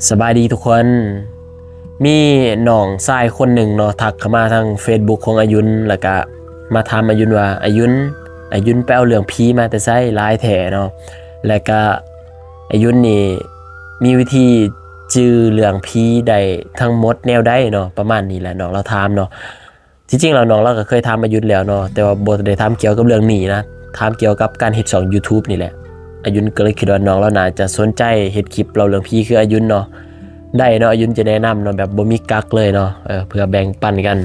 ສະບາຍດີທຸກຄົນ. ມີນ້ອງຊາຍຄົນໜຶ່ງເນາະ ທັກເຂົ້າມາທາງເຟສບຸກຂອງອາຍຸນ ແລ້ວກະມາຖາມອາຍຸນວ່າ ອາຍຸນ ອາຍຸນໄປເອົາເລື່ອງຜີມາແຕ່ໃສຫຼາຍແທ້ເນາະ ແລ້ວກະອາຍຸນນີ້ມີວິທີຈື່ເລື່ອງຜີໄດ້ທັງໝົດແນວໃດເນາະ ປະມານນີ້ແຫຼະ ນ້ອງລາວຖາມເນາະ. ທີ່ຈິງແລ້ວນ້ອງລາວກໍເຄີຍຖາມອາຍຸນແລ້ວເນາະ ແຕ່ວ່າບໍ່ໄດ້ຖາມກ່ຽວກັບເລື່ອງນີ້ນະ ຖາມກ່ຽວກັບການເຮັດຊ່ອງຢູທູບນີ້ແຫຼະ. ອາຍຸນກໍເລີຍຄິດວ່ານ້ອງລາວໜ້າຈະສົນໃຈເຮັດຄລິບເລົ່າເລື່ອງຜີຄືອາຍຸນເນາະ. ໄດ້ເນາະ ອາຍຸນຈະແນະນຳເນາະ ແບບບໍ່ມີກັກເລີຍເນາະ ເອີ ເພື່ອແບ່ງປັນກັນ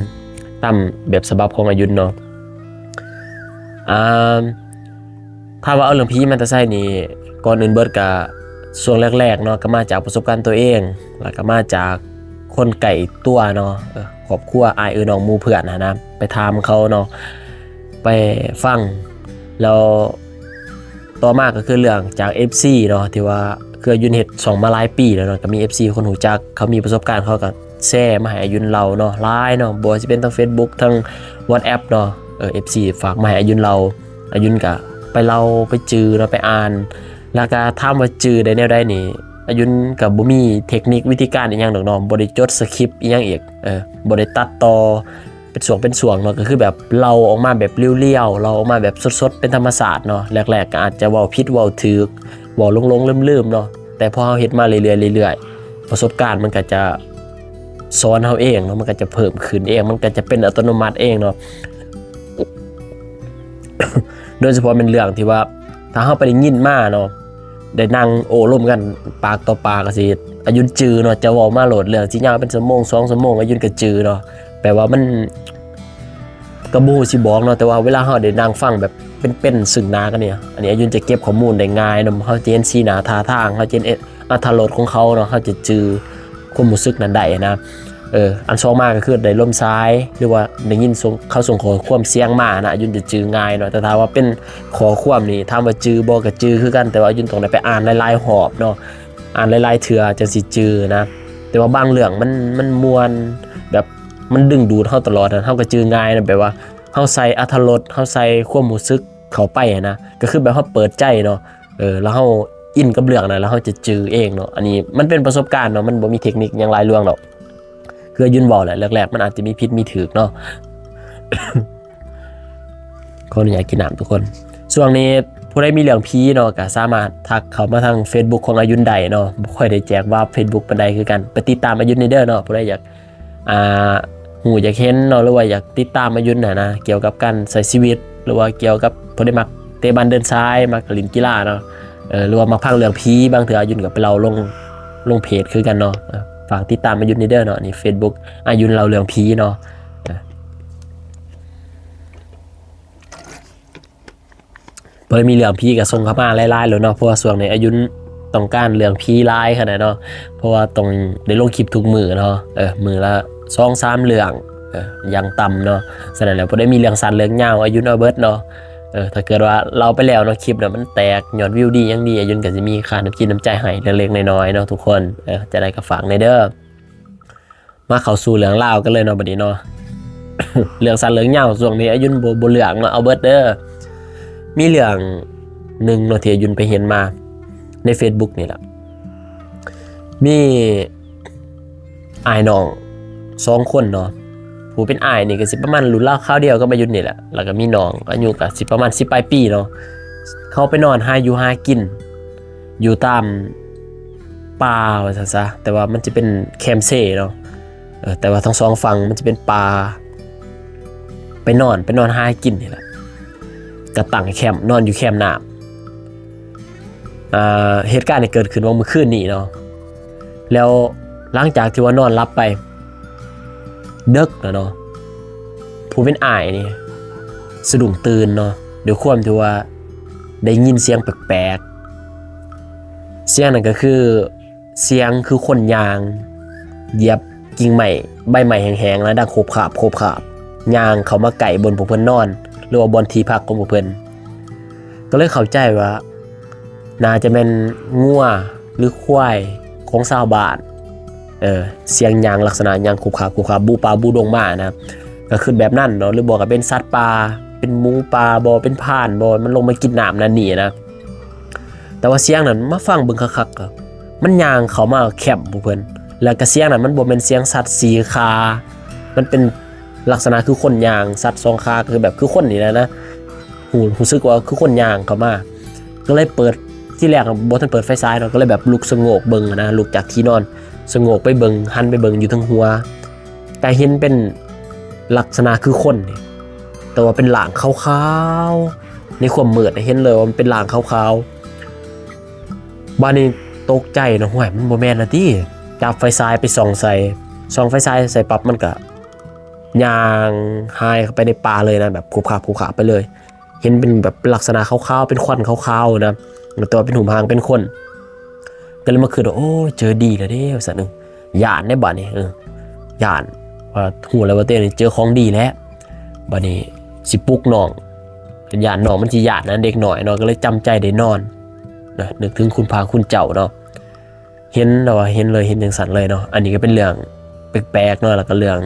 ຕາມແບບສະບັບຂອງອາຍຸນເນາະ. ອ່າ ຖາມວ່າເອົາເລື່ອງຜີມາແຕ່ໃສນີ້ ກ່ອນອື່ນເບິດກະຊ່ວງແລກໆເນາະ ກະມາຈາກປະສົບການຕົວເອງ ແລ້ວກະມາຈາກຄົນໃກ້ຕົວເນາະ ເອີ ຄອບຄົວ ອ້າຍເອື້ອຍນ້ອງໝູ່ເພື່ອນຫັ້ນນະ ໄປຖາມເຂົາເນາະ ໄປຟັງ. ແລ້ວຕໍ່ມາກໍຄືເລື່ອງຈາກເອັຟຊີເນາະ ທີ່ວ່າຄືອາຍຸນເຮັດຊ່ອງມາຫຼາຍປີແລ້ວເນາະ ກໍມີເອັຟຊີຄົນຮູ້ຈັກ ເຂົາມີປະສົບການ ເຂົາກໍ ແຊມາໃຫ້ອາຍຸນເລົ່າເນາະ ຫຼາຍເນາະ ບໍ່ວ່າຊິເປັນທາງເຟສບຸກ ທາງວັອດແອັບເນາະ ເອີ ເອັຟຊີຝາກມາໃຫ້ອາຍຸນເລົ່າ ອາຍຸນກະໄປເລົ່າ ໄປຈື່ເນາະ ໄປອ່ານ ແລ້ວກະຖາມວ່າຈື່ໄດ້ແນວໃດນີ້ ອາຍຸນກະບໍ່ມີເທັກນິກວິທີການອີ່ຫຍັງດອກເນາະ ບໍ່ໄດ້ຈົດສະຄຣິບອີ່ຫຍັງອີກ ເອີ ບໍ່ໄດ້ຕັດຕໍ່ເປັນຊ່ວງເປັນຊ່ວງເນາະ ກໍຄືແບບເລົ່າອອກມາແບບລຽວໆ ເລົ່າອອກມາແບບສົດໆ ເປັນທຳມະຊາດເນາະ ແລກໆກໍອາດຈະເວົ້າຜິດເວົ້າຖືກ ເວົ້າຫຼົງໆລືມໆເນາະ ແຕ່ພໍເຮົາເຮັດມາເລື້ອຍໆ ເລື້ອຍໆ ປະສົບການມັນກໍຈະ ສອນເຮົາເອງເນາະ ມັນກໍຈະເພີ່ມຂຶ້ນເອງ ມັນກໍຈະເປັນອັດຕະໂນມັດເອງເນາະ ໂດຍສະເພາະແມ່ນເລື່ອງທີ່ວ່າ ຖ້າເຮົາໄປໄດ້ຍິນມາເນາເນາະ ໄດ້ນັ່ງໂອ້ລົມກັນປາກຕໍ່ປາກ ກໍຊິ ອາຍຸນຈື່ເນາະ ຈະເວົ້າມາໂລດ ເລື່ອງຊິຍາວເປັນຊົ່ວໂມງສອງຊົ່ວໂມງ ອາຍຸນກໍຈື່ເນາະ ແປວ່າມັນ ກໍບໍ່ຮູ້ຊິບອກເນາະ ແຕ່ວ່າເວລາເຮົາໄດ້ນັ່ງຟັງແບບເປັນໆ ຊຶ່ງໜ້າກັນນີ້ ອັນນີ້ອາຍຸນຈະເກັບຂໍ້ມູນໄດ້ງ່າຍເນາະ ເຮົາຈະເຫັນສີໜ້າທ່າທາງ ເຮົາຈະເຫັນ ອັດຖະລົດຂອງເຂົາເນາະ ເຮົາຈະຈື່ຄວາມຮູ້ສຶກນັ້ນໄດ້ນະ ເອີ ອັນສອງມາກໍຄືໄດ້ລົມສາຍ ຫຼືວ່າໄດ້ຍິນເຂົາສົ່ງຂໍ້ຄວາມສຽງມານະ ອາຍຸນຈະຈື່ງ່າຍເນາະ ແຕ່ຖ້າວ່າເປັນຂໍ້ຄວາມນີ້ ຖາມວ່າຈື່ບໍ່ ກໍຈື່ຄືກັນ ແຕ່ວ່າອາຍຸນຕ້ອງໄດ້ໄປອ່ານຫຼາຍໆຮອບເນາະ ອ່ານຫຼາຍໆເທື່ອຈັ່ງຊິຈື່ນະ ແຕ່ວ່າບາງເລື່ອງມັນ ມັນມ່ວນ ແບບມັນດຶງດູດເຮົາຕະຫຼອດນະ ເຮົາກໍຈື່ງ່າຍນະ ແບບວ່າເຮົາໃສ່ອັດຖະລົດ ເຮົາໃສ່ຄວາມຮູ້ສຶກເຂົ້າໄປນະ ກໍຄືແບບເຮົາເປີດໃຈເນາະ ເອີ ແລ້ວເຮົາອິນກັບເລື່ອງນັ້ນ ແລ້ວເຮົາຈະຈື່ເອງເນາະ ອັນນີ້ມັນເປັນປະສົບການເນາະ ມັນບໍ່ມີເທັກນິກຫຍັງຫຼາຍຫຼວງດອກ ຄືອາຍຸນເວົ້າແຫຼະ ແລກໆມັນອາດຈະມີຜິດມີຖືກເນາະ ຂໍອະນຸຍາດກິນນ້ຳທຸກຄົນ. ຊ່ວງນີ້ຜູ້ໃດມີເລື່ອງຜີເນາະ ກໍສາມາດທັກເຂົ້າມາທາງເຟສບຸກຂອງອາຍຸນໄດ້ເນາະ ບໍ່ຄ່ອຍໄດ້ແຈກວາບເຟສບຸກປານໃດຄືກັນ ໄປຕິດຕາມອາຍຸນແດ່ເດີເນາະ ຜູ້ໃດຢາກ ອ່າ ຮູ້ຢາກເຫັນເນາະ ຫຼືວ່າຢາກຕິດຕາມອາຍຸນຫັ້ນນະ ກ່ຽວກັບການໃຊ້ຊີວິດ ຫຼືວ່າກ່ຽວກັບຜູ້ໃດມັກເຕະບານເດີນຊາຍ ມັກຫຼິ້ນກິລາເນາະ ເອີ ຫຼືວ່າມັກຟັງເລື່ອງຜີ ບາງເທື່ອອາຍຸນກໍໄປເລົ່າລົງ ລົງເພຈຄືກັນເນາະ ເອີ ຝາກຕິດຕາມອາຍຸນແດ່ເດີເນາະ ນີ້ເຟສບຸກ ອາຍຸນເລົ່າເລື່ອງຜີເນາະ ເອີ ເພິ່ນມີເລື່ອງຜີກໍສົ່ງເຂົ້າມາຫຼາຍໆໂລດເນາະ ເພາະວ່າຊ່ວງນີ້ອາຍຸນຕ້ອງການເລື່ອງຜີຫຼາຍຂະໜາດເນາະ ເພາະວ່າຕ້ອງໄດ້ລົງຄລິບທຸກມື້ເນາະ ເອີ ມື້ລະສອງສາມເລື່ອງ ເອີ ຢ່າງຕ່ຳເນາະ ສະນັ້ນແລ້ວຜູ້ໃດມີເລື່ອງສັ້ນເລື່ອງຍາວ ອາຍຸນເອົາເບິດເນາະ ເອີ ຖ້າເກີດວ່າເລົ່າໄປແລ້ວເນາະ ຄລິບນະມັນແຕກ ຍອດວິວດີຫຍັງດີ ອາຍຸນກໍຊິມີຄ່ານ້ຳຈິດນ້ຳໃຈໃຫ້ເລັກໆນ້ອຍໆເນາະທຸກຄົນ ເອີ ຈັ່ງໃດກໍຝາກແດ່ເດີ. ມາເຂົ້າສູ່ເລື່ອງລາວກັນເລີຍເນາະ ບັດນີ້ເນາະ ເລື່ອງສັ້ນເລື່ອງຍາວ ຊ່ວງນີ້ອາຍຸນບໍ່ ບໍ່ເລືອກເນາະ ເອົາເບິດເດີ. ມີເລື່ອງໜຶ່ງເນາະ ທີ່ອາຍຸນໄປເຫັນມາໃນເຟສບຸກນີ້ລະ ມີອ້າຍນ້ອງສອງຄົນເນາະ ຜູ້ເປັນອ້າຍນີ້ກໍຊິປະມານລຸ້ນລາວຄາວດຽວກັບອາຍຸນນີ້ແຫຼະ ແລ້ວກໍມີນ້ອງອາຍຸກໍຊິປະມານສິບປາຍປີເນາະ ເຂົາໄປນອນຫາຢູ່ຫາກິນ ຢູ່ຕາມປ່າວ່າຊັ້ນຊະ ແຕ່ວ່າມັນຈະເປັນແຄມເຊເນາະ ເອີ ແຕ່ວ່າທັງສອງຝັ່ງມັນຈະເປັນປ່າ ໄປນອນ ໄປນອນຫາກິນນີ້ແຫຼະ ກະຕັ້ງແຄມ ນອນຢູ່ແຄມນ້ຳ. ອ່າ ເຫດການນີ້ເກີດຂຶ້ນວ່າມື້ຄືນນີ້ເນາະ ແລ້ວຫຼັງຈາກທີ່ວ່ານອນຫຼັບໄປ ເດິກແລ້ວເນາະ ຜູ້ເປັນອ້າຍນີ້ສະດຸ້ງຕື່ນເນາະ ດ້ວຍຄວາມທີ່ວ່າໄດ້ຍິນສຽງແປກໆ ສຽງນັ້ນກໍຄື ສຽງຄືຄົນຍ່າງຢຽບກິ່ງໄມ້ ໃບໄມ້ແຫ້ງໆ ແລ້ວດັງໂຄບຄາບ ໂຄບຄາບ ຍ່າງເຂົ້າມາໃກ້ບ່ອນພວກເພິ່ນນອນ ຫຼືວ່າບ່ອນທີ່ພັກຂອງພວກເພິ່ນ ກໍເລີຍເຂົ້າໃຈວ່າ ໜ້າຈະແມ່ນງົວ ຫຼື ຄວາຍຂອງຊາວບ້ານ ເອີ ສຽງຍ່າງລັກສະນະຍ່າງໂຄບຄາບ ໂຄບຄາບ ບຸປ່າບຸດົງມານະ ກໍຄິດແບບນັ້ນເນາະ ຫຼືບໍ່ກໍເປັນສັດປ່າ ເປັນໝູປ່າບໍ ເປັນພານບໍ ມັນລົງມາກິນນ້ຳນັ້ນນີ້ນະ. ແຕ່ວ່າສຽງນັ້ນມາຟັງເບິ່ງຄັກໆ ກໍ ມັນຍ່າງເຂົ້າມາແຄມພວກເພິ່ນ ແລ້ວກະສຽງນັ້ນມັນບໍ່ແມ່ນສຽງສັດສີ່ຂາ ມັນເປັນລັກສະນະຄືຄົນຍ່າງ ສັດສອງຂາ ກໍຄືແບບຄືຄົນນີ້ແຫຼະນະ ຮູ້ ຮູ້ສຶກວ່າຄືຄົນຍ່າງເຂົ້າມາ ກໍເລີຍເປີດ ທີແລກບໍ່ທັນເປີດໄຟສາຍເນາະ ກໍເລີຍແບບລຸກສະໂງກເບິ່ງນະ ລຸກຈາກທີ່ນອນ ສະໂງກໄປເບິ່ງ ຫັນໄປເບິ່ງຢູ່ເທິງຫົວ ກະເຫັນເປັນລັກສະນະຄືຄົນນີ້ ແຕ່ວ່າເປັນຮ່າງຂາວໆ ໃນຄວາມມືດເຫັນເລີຍວ່າມັນເປັນຮ່າງຂາວໆ ບາດນີ້ຕົກໃຈເນາະ ຫ້ວຍ ມັນບໍ່ແມ່ນລະຕິ ຈັບໄຟສາຍໄປສ່ອງໃສ່ ສ່ອງໄຟສາຍໃສ່ປັບ ມັນກະຍ່າງຫາຍເຂົ້າໄປໃນປ່າເລີຍນະ ແບບຂູບຂາບຂູບຂາບໄປເລີຍ ເຫັນເປັນແບບລັກສະນະຂາວໆ ເປັນຄວັນຂາວໆນະ ແຕ່ວ່າເປັນຮູບຮ່າງເປັນຄົນ ກໍເລີຍມາຄິດວ່າ ໂອ້ຍ ເຈີດີແລ້ວເດ້ ວ່າຊັ້ນ ເອີ ຢ້ານເດ້ບາດນີ້ ເອີ ຢ້ານ ວ່າຮູ້ແລ້ວວ່າເຕ້ນີ້ເຈີຂອງດີແລ້ວ ບາດນີ້ຊິປຸກນ້ອງ ຢ້ານນ້ອງມັນຊິຢ້ານນະ ເດັກນ້ອຍເນາະ ກໍເລີຍຈຳໃຈໄດ້ນອນນະ ນຶກເຖິງຄຸນພາຄຸນເຈົ້າເນາະ ເຫັນແລ້ວວ່າເຫັນເລີຍ ເຫັນຈັ່ງຊັ້ນເລີຍເນາະ ອັນນີ້ກໍເປັນເລື່ອງແປກໆເນາະ ແລ້ວກໍເລື່ອງ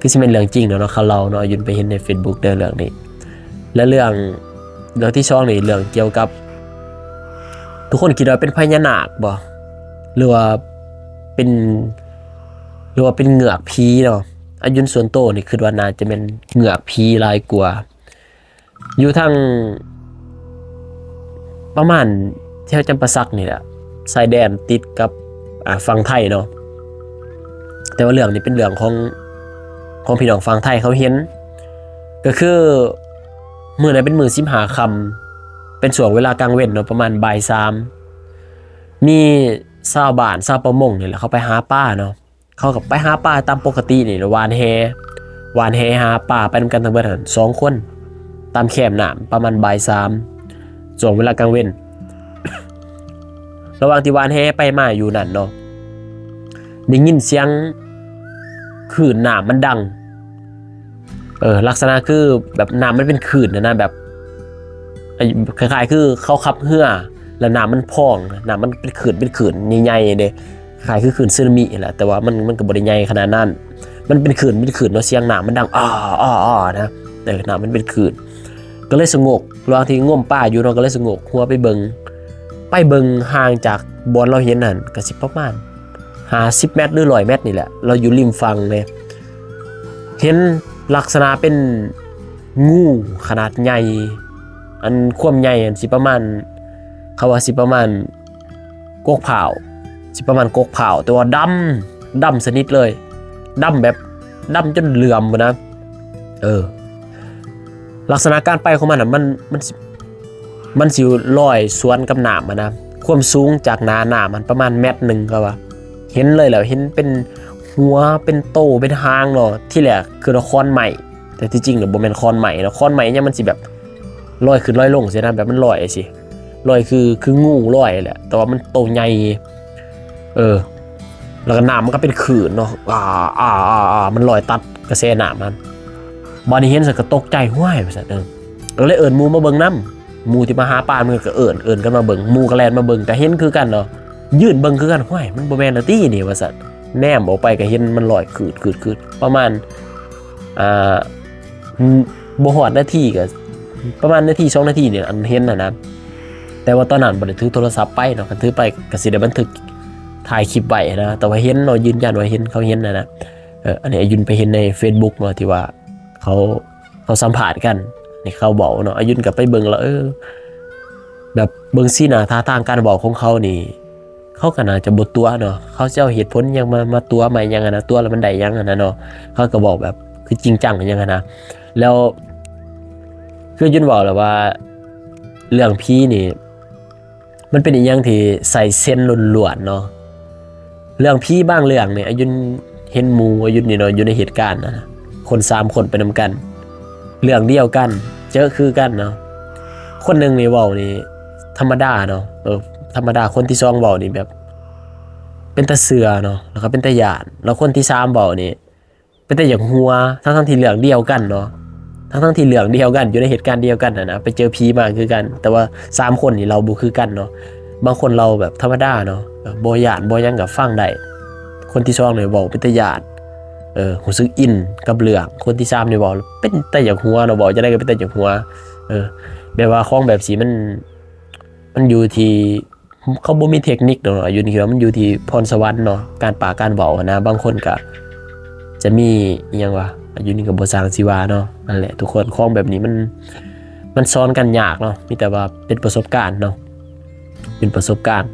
ຄືຊິແມ່ນເລື່ອງຈິງແລ້ວເນາະ ເຂົາເລົ່າເນາະ ອາຍຸນໄປເຫັນໃນເຟສບຸກເດີເລື່ອງນີ້ ແລະເລື່ອງ ເລື່ອງທີສອງນີ້ ເລື່ອງກ່ຽວກັບ ທຸກຄົນຄິດວ່າເປັນພະຍານາກບໍ່ ຫຼືວ່າເປັນ ຫຼືວ່າເປັນເງືອກຜີເນາະ ອາຍຸນສ່ວນໂຕນີ້ຄິດວ່າໜ້າຈະແມ່ນເງືອກຜີຫຼາຍກວ່າ ຢູ່ທາງປະມານແຖວຈຳປາສັກນີ້ແຫຼະ ຊາຍແດນຕິດກັບ ອ່າ ຝັ່ງໄທເນາະ ແຕ່ວ່າເລື່ອງນີ້ເປັນເລື່ອງຂອງ ຂອງພີ່ນ້ອງຝັ່ງໄທເຂົາເຫັນ ກໍຄືມື້ນັ້ນເປັນມື້ສິບຫ້າຄ່ຳ ເປັນຊ່ວງເວລາກາງເວັນເນາະ ປະມານບ່າຍສາມ ມີຊາວບ້ານ ຊາວປະມົງນີ້ແຫຼະ ເຂົາໄປຫາປາເນາະ ເຂົາກໍໄປຫາປາຕາມປົກກະຕິນີ້ແຫຼະ ຫວ່ານແຫ ຫວ່ານແຫຫາປາ ໄປນຳກັນທັງເບິດຫັ້ນສອງຄົນ ຕາມແຄມນ້ຳ ປະມານບ່າຍສາມ ຊ່ວງເວລາກາງເວັນ ລະຫວ່າງທີ່ຫວ່ານແຫໄປມາຢູ່ນັ້ນເນາະ ໄດ້ຍິນສຽງຄື້ນນ້ຳມັນດັງ ເອີ ລັກສະນະຄືແບບນ້ຳມັນເປັນຄື້ນຫັ້ນນະ ແບບ ຄ້າຍໆຄືເຂົາຂັບເຮືອ ແລ້ວນ້ຳມັນພອງ ນ້ຳມັນເປັນຄື້ນ ເປັນຄື້ນໃຫຍ່ໆເດ້ ຄ້າຍໆຄືຄື້ນສຸນາມິຫັ້ນແຫຼະ ແຕ່ວ່າມັນ ມັນກໍບໍ່ໄດ້ໃຫຍ່ຂະໜາດນັ້ນ ມັນເປັນຄື້ນ ເປັນຄື້ນເນາະ ສຽງນ້ຳມັນດັງ ອາ ອາ ອາ ນະ ເອີ ນ້ຳມັນເປັນຄື້ນ ກໍເລີຍສະຫງົກ ລະຫວ່າງທີ່ງົມປາຢູ່ເນາະ ກໍເລີຍສະຫງົກຫົວໄປເບິ່ງ ໄປເບິ່ງຫ່າງຈາກບ່ອນລາວເຫັນຫັ້ນ ກໍຊິປະມານຫ້າສິບແມັດ ຫຼື ຮ້ອຍແມັດນີ້ແຫຼະ ລາວຢູ່ລິມຝັ່ງເດ້ ເຫັນລັກສະນະເປັນງູຂະໜາດໃຫຍ່ ອັນຄວາມໃຫຍ່ຫັ້ນຊິປະມານ ເຂົາວ່າຊິປະມານ ກົກພ້າວ ຊິປະມານກົກພ້າວ ແຕ່ວ່າດຳ ດຳສະໜິດເລີຍ ດຳແບບ ດຳຈົນເຫຼື້ອມພຸ້ນນະ ເອີ ລັກສະນະການໄປຂອງມັນນະ ມັນ ມັນຊິ ມັນຊິລອຍສວນກັບນ້ຳຫັ້ນນະ ຄວາມສູງຈາກໜ້ານ້ຳມັນປະມານແມັດໜຶ່ງ ເຂົາວ່າ ເຫັນເລີຍແຫຼະ ເຫັນເປັນຫົວ ເປັນໂຕ ເປັນຫາງເນາະ ທີແລກຄິດວ່າຂອນໄມ້ ແຕ່ທີ່ຈິງແລ້ວບໍ່ແມ່ນຂອນໄມ້ເນາະ ຂອນໄມ້ຫຍັງມັນຊິແບບລອຍຂຶ້ນລອຍລົງຊີ້ນະ ແບບມັນລອຍຊີ້ ລອຍຄື ຄືງູລອຍແຫຼະ ແຕ່ວ່າມັນໂຕໃຫຍ່ ເອີ ແລ້ວກໍນ້ຳມັນກໍເປັນຄື້ນເນາະ ອາ ອາ ອາ ອາ ມັນລອຍຕັດກະແສນ້ຳຫັ້ນ ບາດນີ້ເຫັນຊັ້ນກໍຕົກໃຈ ຫ້ວຍ ວ່າຊັ້ນ ເອີ ກໍເລີຍເອີ້ນໝູ່ມາເບິ່ງນຳ ໝູ່ທີ່ມາຫາປາ ມັນກໍເອີ້ນ ເອີ້ນກັນມາເບິ່ງ ໝູ່ກໍແລ່ນມາເບິ່ງ ກໍເຫັນຄືກັນເນາະ ຢືນເບິ່ງຄືກັນ ຫ້ວຍ ມັນບໍ່ແມ່ນລະຕິນີ້ ວ່າຊັ້ນ ແນມອອກໄປກໍເຫັນມັນລອຍຂືດໆໆ ປະມານ ອ່າ ບໍ່ຮອດນາທີ ກໍປະມານນາທີສອງນາທີນີ້ ອັນເຫັນຫັ້ນນະ ແຕ່ວ່າຕອນນັ້ນບໍ່ໄດ້ຖືໂທລະສັບໄປເນາະ ຄັນຖືໄປກໍຊິໄດ້ບັນທຶກຖ່າຍຄລິບໄວ້ນະ ແຕ່ວ່າເຫັນເນາະ ຢືນຢັນວ່າເຫັນ ເຂົາເຫັນຫັ້ນນະ ເອີ ອັນນີ້ອາຍຸນໄປເຫັນໃນເຟສບຸກເນາະ ທີ່ວ່າເຂົາ ເຂົາສຳພາດກັນ ໃຫ້ເຂົາເວົ້າເນາະ ອາຍຸນກໍໄປເບິ່ງແລ້ວ ເອີ ແບບເບິ່ງສີໜ້າທ່າທາງການເວົ້າຂອງເຂົານີ້ ເຂົາກໍໜ້າຈະບໍ່ຕົວະເນາະ ເຂົາຊິເອົາເຫດຜົນຫຍັງມາ ມາຕົວະມາຫຍັງຫັ້ນນະ ຕົວະແລ້ວມັນໄດ້ຫຍັງຫັ້ນນະເນາະ ເຂົາກໍເວົ້າແບບຄືຈິງຈັງຫຍັງຫັ້ນນະ ແລ້ວຄືອາຍຸນເວົ້າແລ້ວວ່າ ເລື່ອງຜີນີ້ ມັນເປັນອີ່ຫຍັງທີ່ໃຊ້ເຊັນລ້ວນໆເນາະ ເລື່ອງຜີບາງເລື່ອງນີ້ ອາຍຸນເຫັນໝູ່ອາຍຸນນີ້ເນາະ ຢູ່ໃນເຫດການນະ ຄົນສາມຄົນໄປນຳກັນ ເລື່ອງດຽວກັນ ເຈີຄືກັນເນາະ ຄົນໜຶ່ງນີ້ເວົ້ານີ້ທຳມະດາເນາະ ເອີ ທຳມະດາ ຄົນທີສອງເວົ້ານີ້ແບບເປັນຕາເຊື່ອເນາະ ແລ້ວກໍເປັນຕາຢ້ານ ແລ້ວຄົນທີສາມເວົ້ານີ້ ເປັນຕາຢາກຫົວ ທັງໆທີ່ເລື່ອງດຽວກັນເນາະ ທັງໆທີ່ເລື່ອງດຽວກັນ ຢູ່ໃນເຫດການດຽວກັນຫັ້ນນະ ໄປເຈີຜີມາຄືກັນ ແຕ່ວ່າສາມຄົນນີ້ເລົ່າບໍ່ຄືກັນເນາະ ບາງຄົນເລົ່າແບບທຳມະດາເນາະ ເອີ ບໍ່ຢ້ານບໍ່ຫຍັງກໍຟັງໄດ້ ຄົນທີສອງນີ້ເວົ້າເປັນຕາຢ້ານ ເອີ ຮູ້ສຶກອິນກັບເລື່ອງ ຄົນທີສາມນີ້ເວົ້າເປັນຕາຢາກຫົວເນາະ ເວົ້າຈັ່ງໃດກໍເປັນຕາຢາກຫົວ ເອີ ແບບວ່າຂອງແບບຊີ້ມັນ ມັນຢູ່ທີ່ ເຂົາບໍ່ມີເທັກນິກດອກເນາະ ອາຍຸນີ້ ຄິດວ່າມັນຢູ່ທີ່ພອນສະຫວັນເນາະ ການປາກການເວົ້າຫັ້ນນະ. ບາງຄົນກະຈະມີ ອີ່ຫຍັງວະ ອາຍຸນີ້ກະບໍ່ຊ່າງຊິວ່າເນາະ. ນັ້ນແຫຼະທຸກຄົນ ຂອງແບບນີ້ມັນ ມັນສອນກັນຍາກເນາະ ມີແຕ່ວ່າເປັນປະສົບການເນາະ ເປັນປະສົບການ.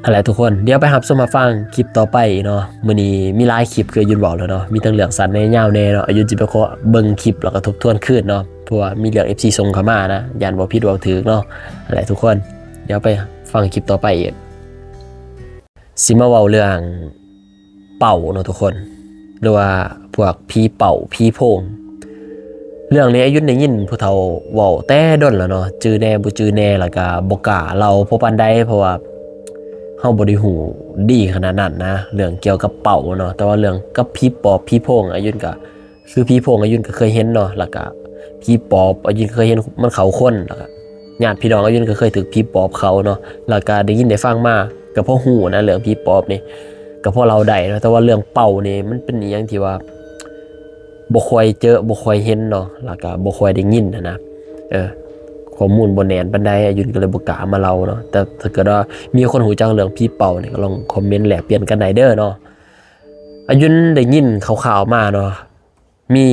ຫັ້ນແຫຼະທຸກຄົນ ດຽວໄປຮັບຊົມຮັບຟັງຄລິບຕໍ່ໄປເນາະ. ມື້ນີ້ມີຫຼາຍຄລິບ ຄືອາຍຸນເວົ້າແລ້ວເນາະ ມີທັງເລື່ອງສັ້ນແດ່ຍາວແດ່ເນາະ. ອາຍຸນຊິໄປຂໍເບິ່ງຄລິບ ແລ້ວກໍທົບທວນຄືນເນາະ ເພາະວ່າມີເລື່ອງເອັບຊີສົ່ງເຂົ້າມານະ ຢ້ານເວົ້າຜິດເວົ້າຖືກເນາະ. ຫັ້ນແຫຼະທຸກຄົນ ດຽວໄປຟັງຄລິບຕໍ່ໄປອີກ ຊິມາເວົ້າເລື່ອງເປົາເນາະທຸກຄົນ ຫຼືວ່າພວກຜີເປົາຜີໂພງ. ເລື່ອງນີ້ອາຍຸນໄດ້ຍິນຜູ້ເຖົ້າເວົ້າແຕ່ດົນແລ້ວເນາະ ຈື່ແດ່ບໍ່ຈື່ແດ່ ແລ້ວກະບໍ່ກ້າເລົ່າພໍປານໃດ ເພາະວ່າເຮົາບໍ່ໄດ້ຮູ້ດີຂະໜາດນັ້ນນະ ເລື່ອງກ່ຽວກັບເປົາເນາະ. ແຕ່ວ່າເລື່ອງກັບຜີປອບຜີໂພງ ອາຍຸນກະ ຄືຜີໂພງອາຍຸນກໍເຄີຍເຫັນເນາະ ແລ້ວກະຜີປອບອາຍຸນກໍເຄີຍເຫັນມັນເຂົ້າຄົນ ແລ້ວກະຍາດພີ່ນ້ອງອາຍຸນກໍເຄີຍຖືກຜີປອບເຂົ້າເນາະ ແລ້ວກະໄດ້ຍິນໄດ້ຟັງມາ ກໍພໍຮູ້ນະ ເລື່ອງຜີປອບນີ້ກໍພໍເລົ່າໄດ້ເນາະ. ແຕ່ວ່າເລື່ອງເປົານີ້ມັນເປັນອີ່ຫຍັງທີ່ວ່າບໍ່ຄ່ອຍເຈີ ບໍ່ຄ່ອຍເຫັນເນາະ ແລ້ວກະບໍ່ຄ່ອຍໄດ້ຍິນຫັ້ນນະ. ເອີ ຂໍ້ມູນບໍ່ແໜ້ນປານໃດ ອາຍຸນກໍເລີຍບໍ່ກ້າມາເລົ່າເນາະ. ແຕ່ຖ້າເກີດວ່າມີຄົນຮູ້ຈັກເລື່ອງຜີເປົານີ້ ກໍລອງຄອມເມັນແລກປ່ຽນກັນໄດ້ເດີເນາະ. ອາຍຸນໄດ້ຍິນຂ່າວໆມາເນາະ ມີ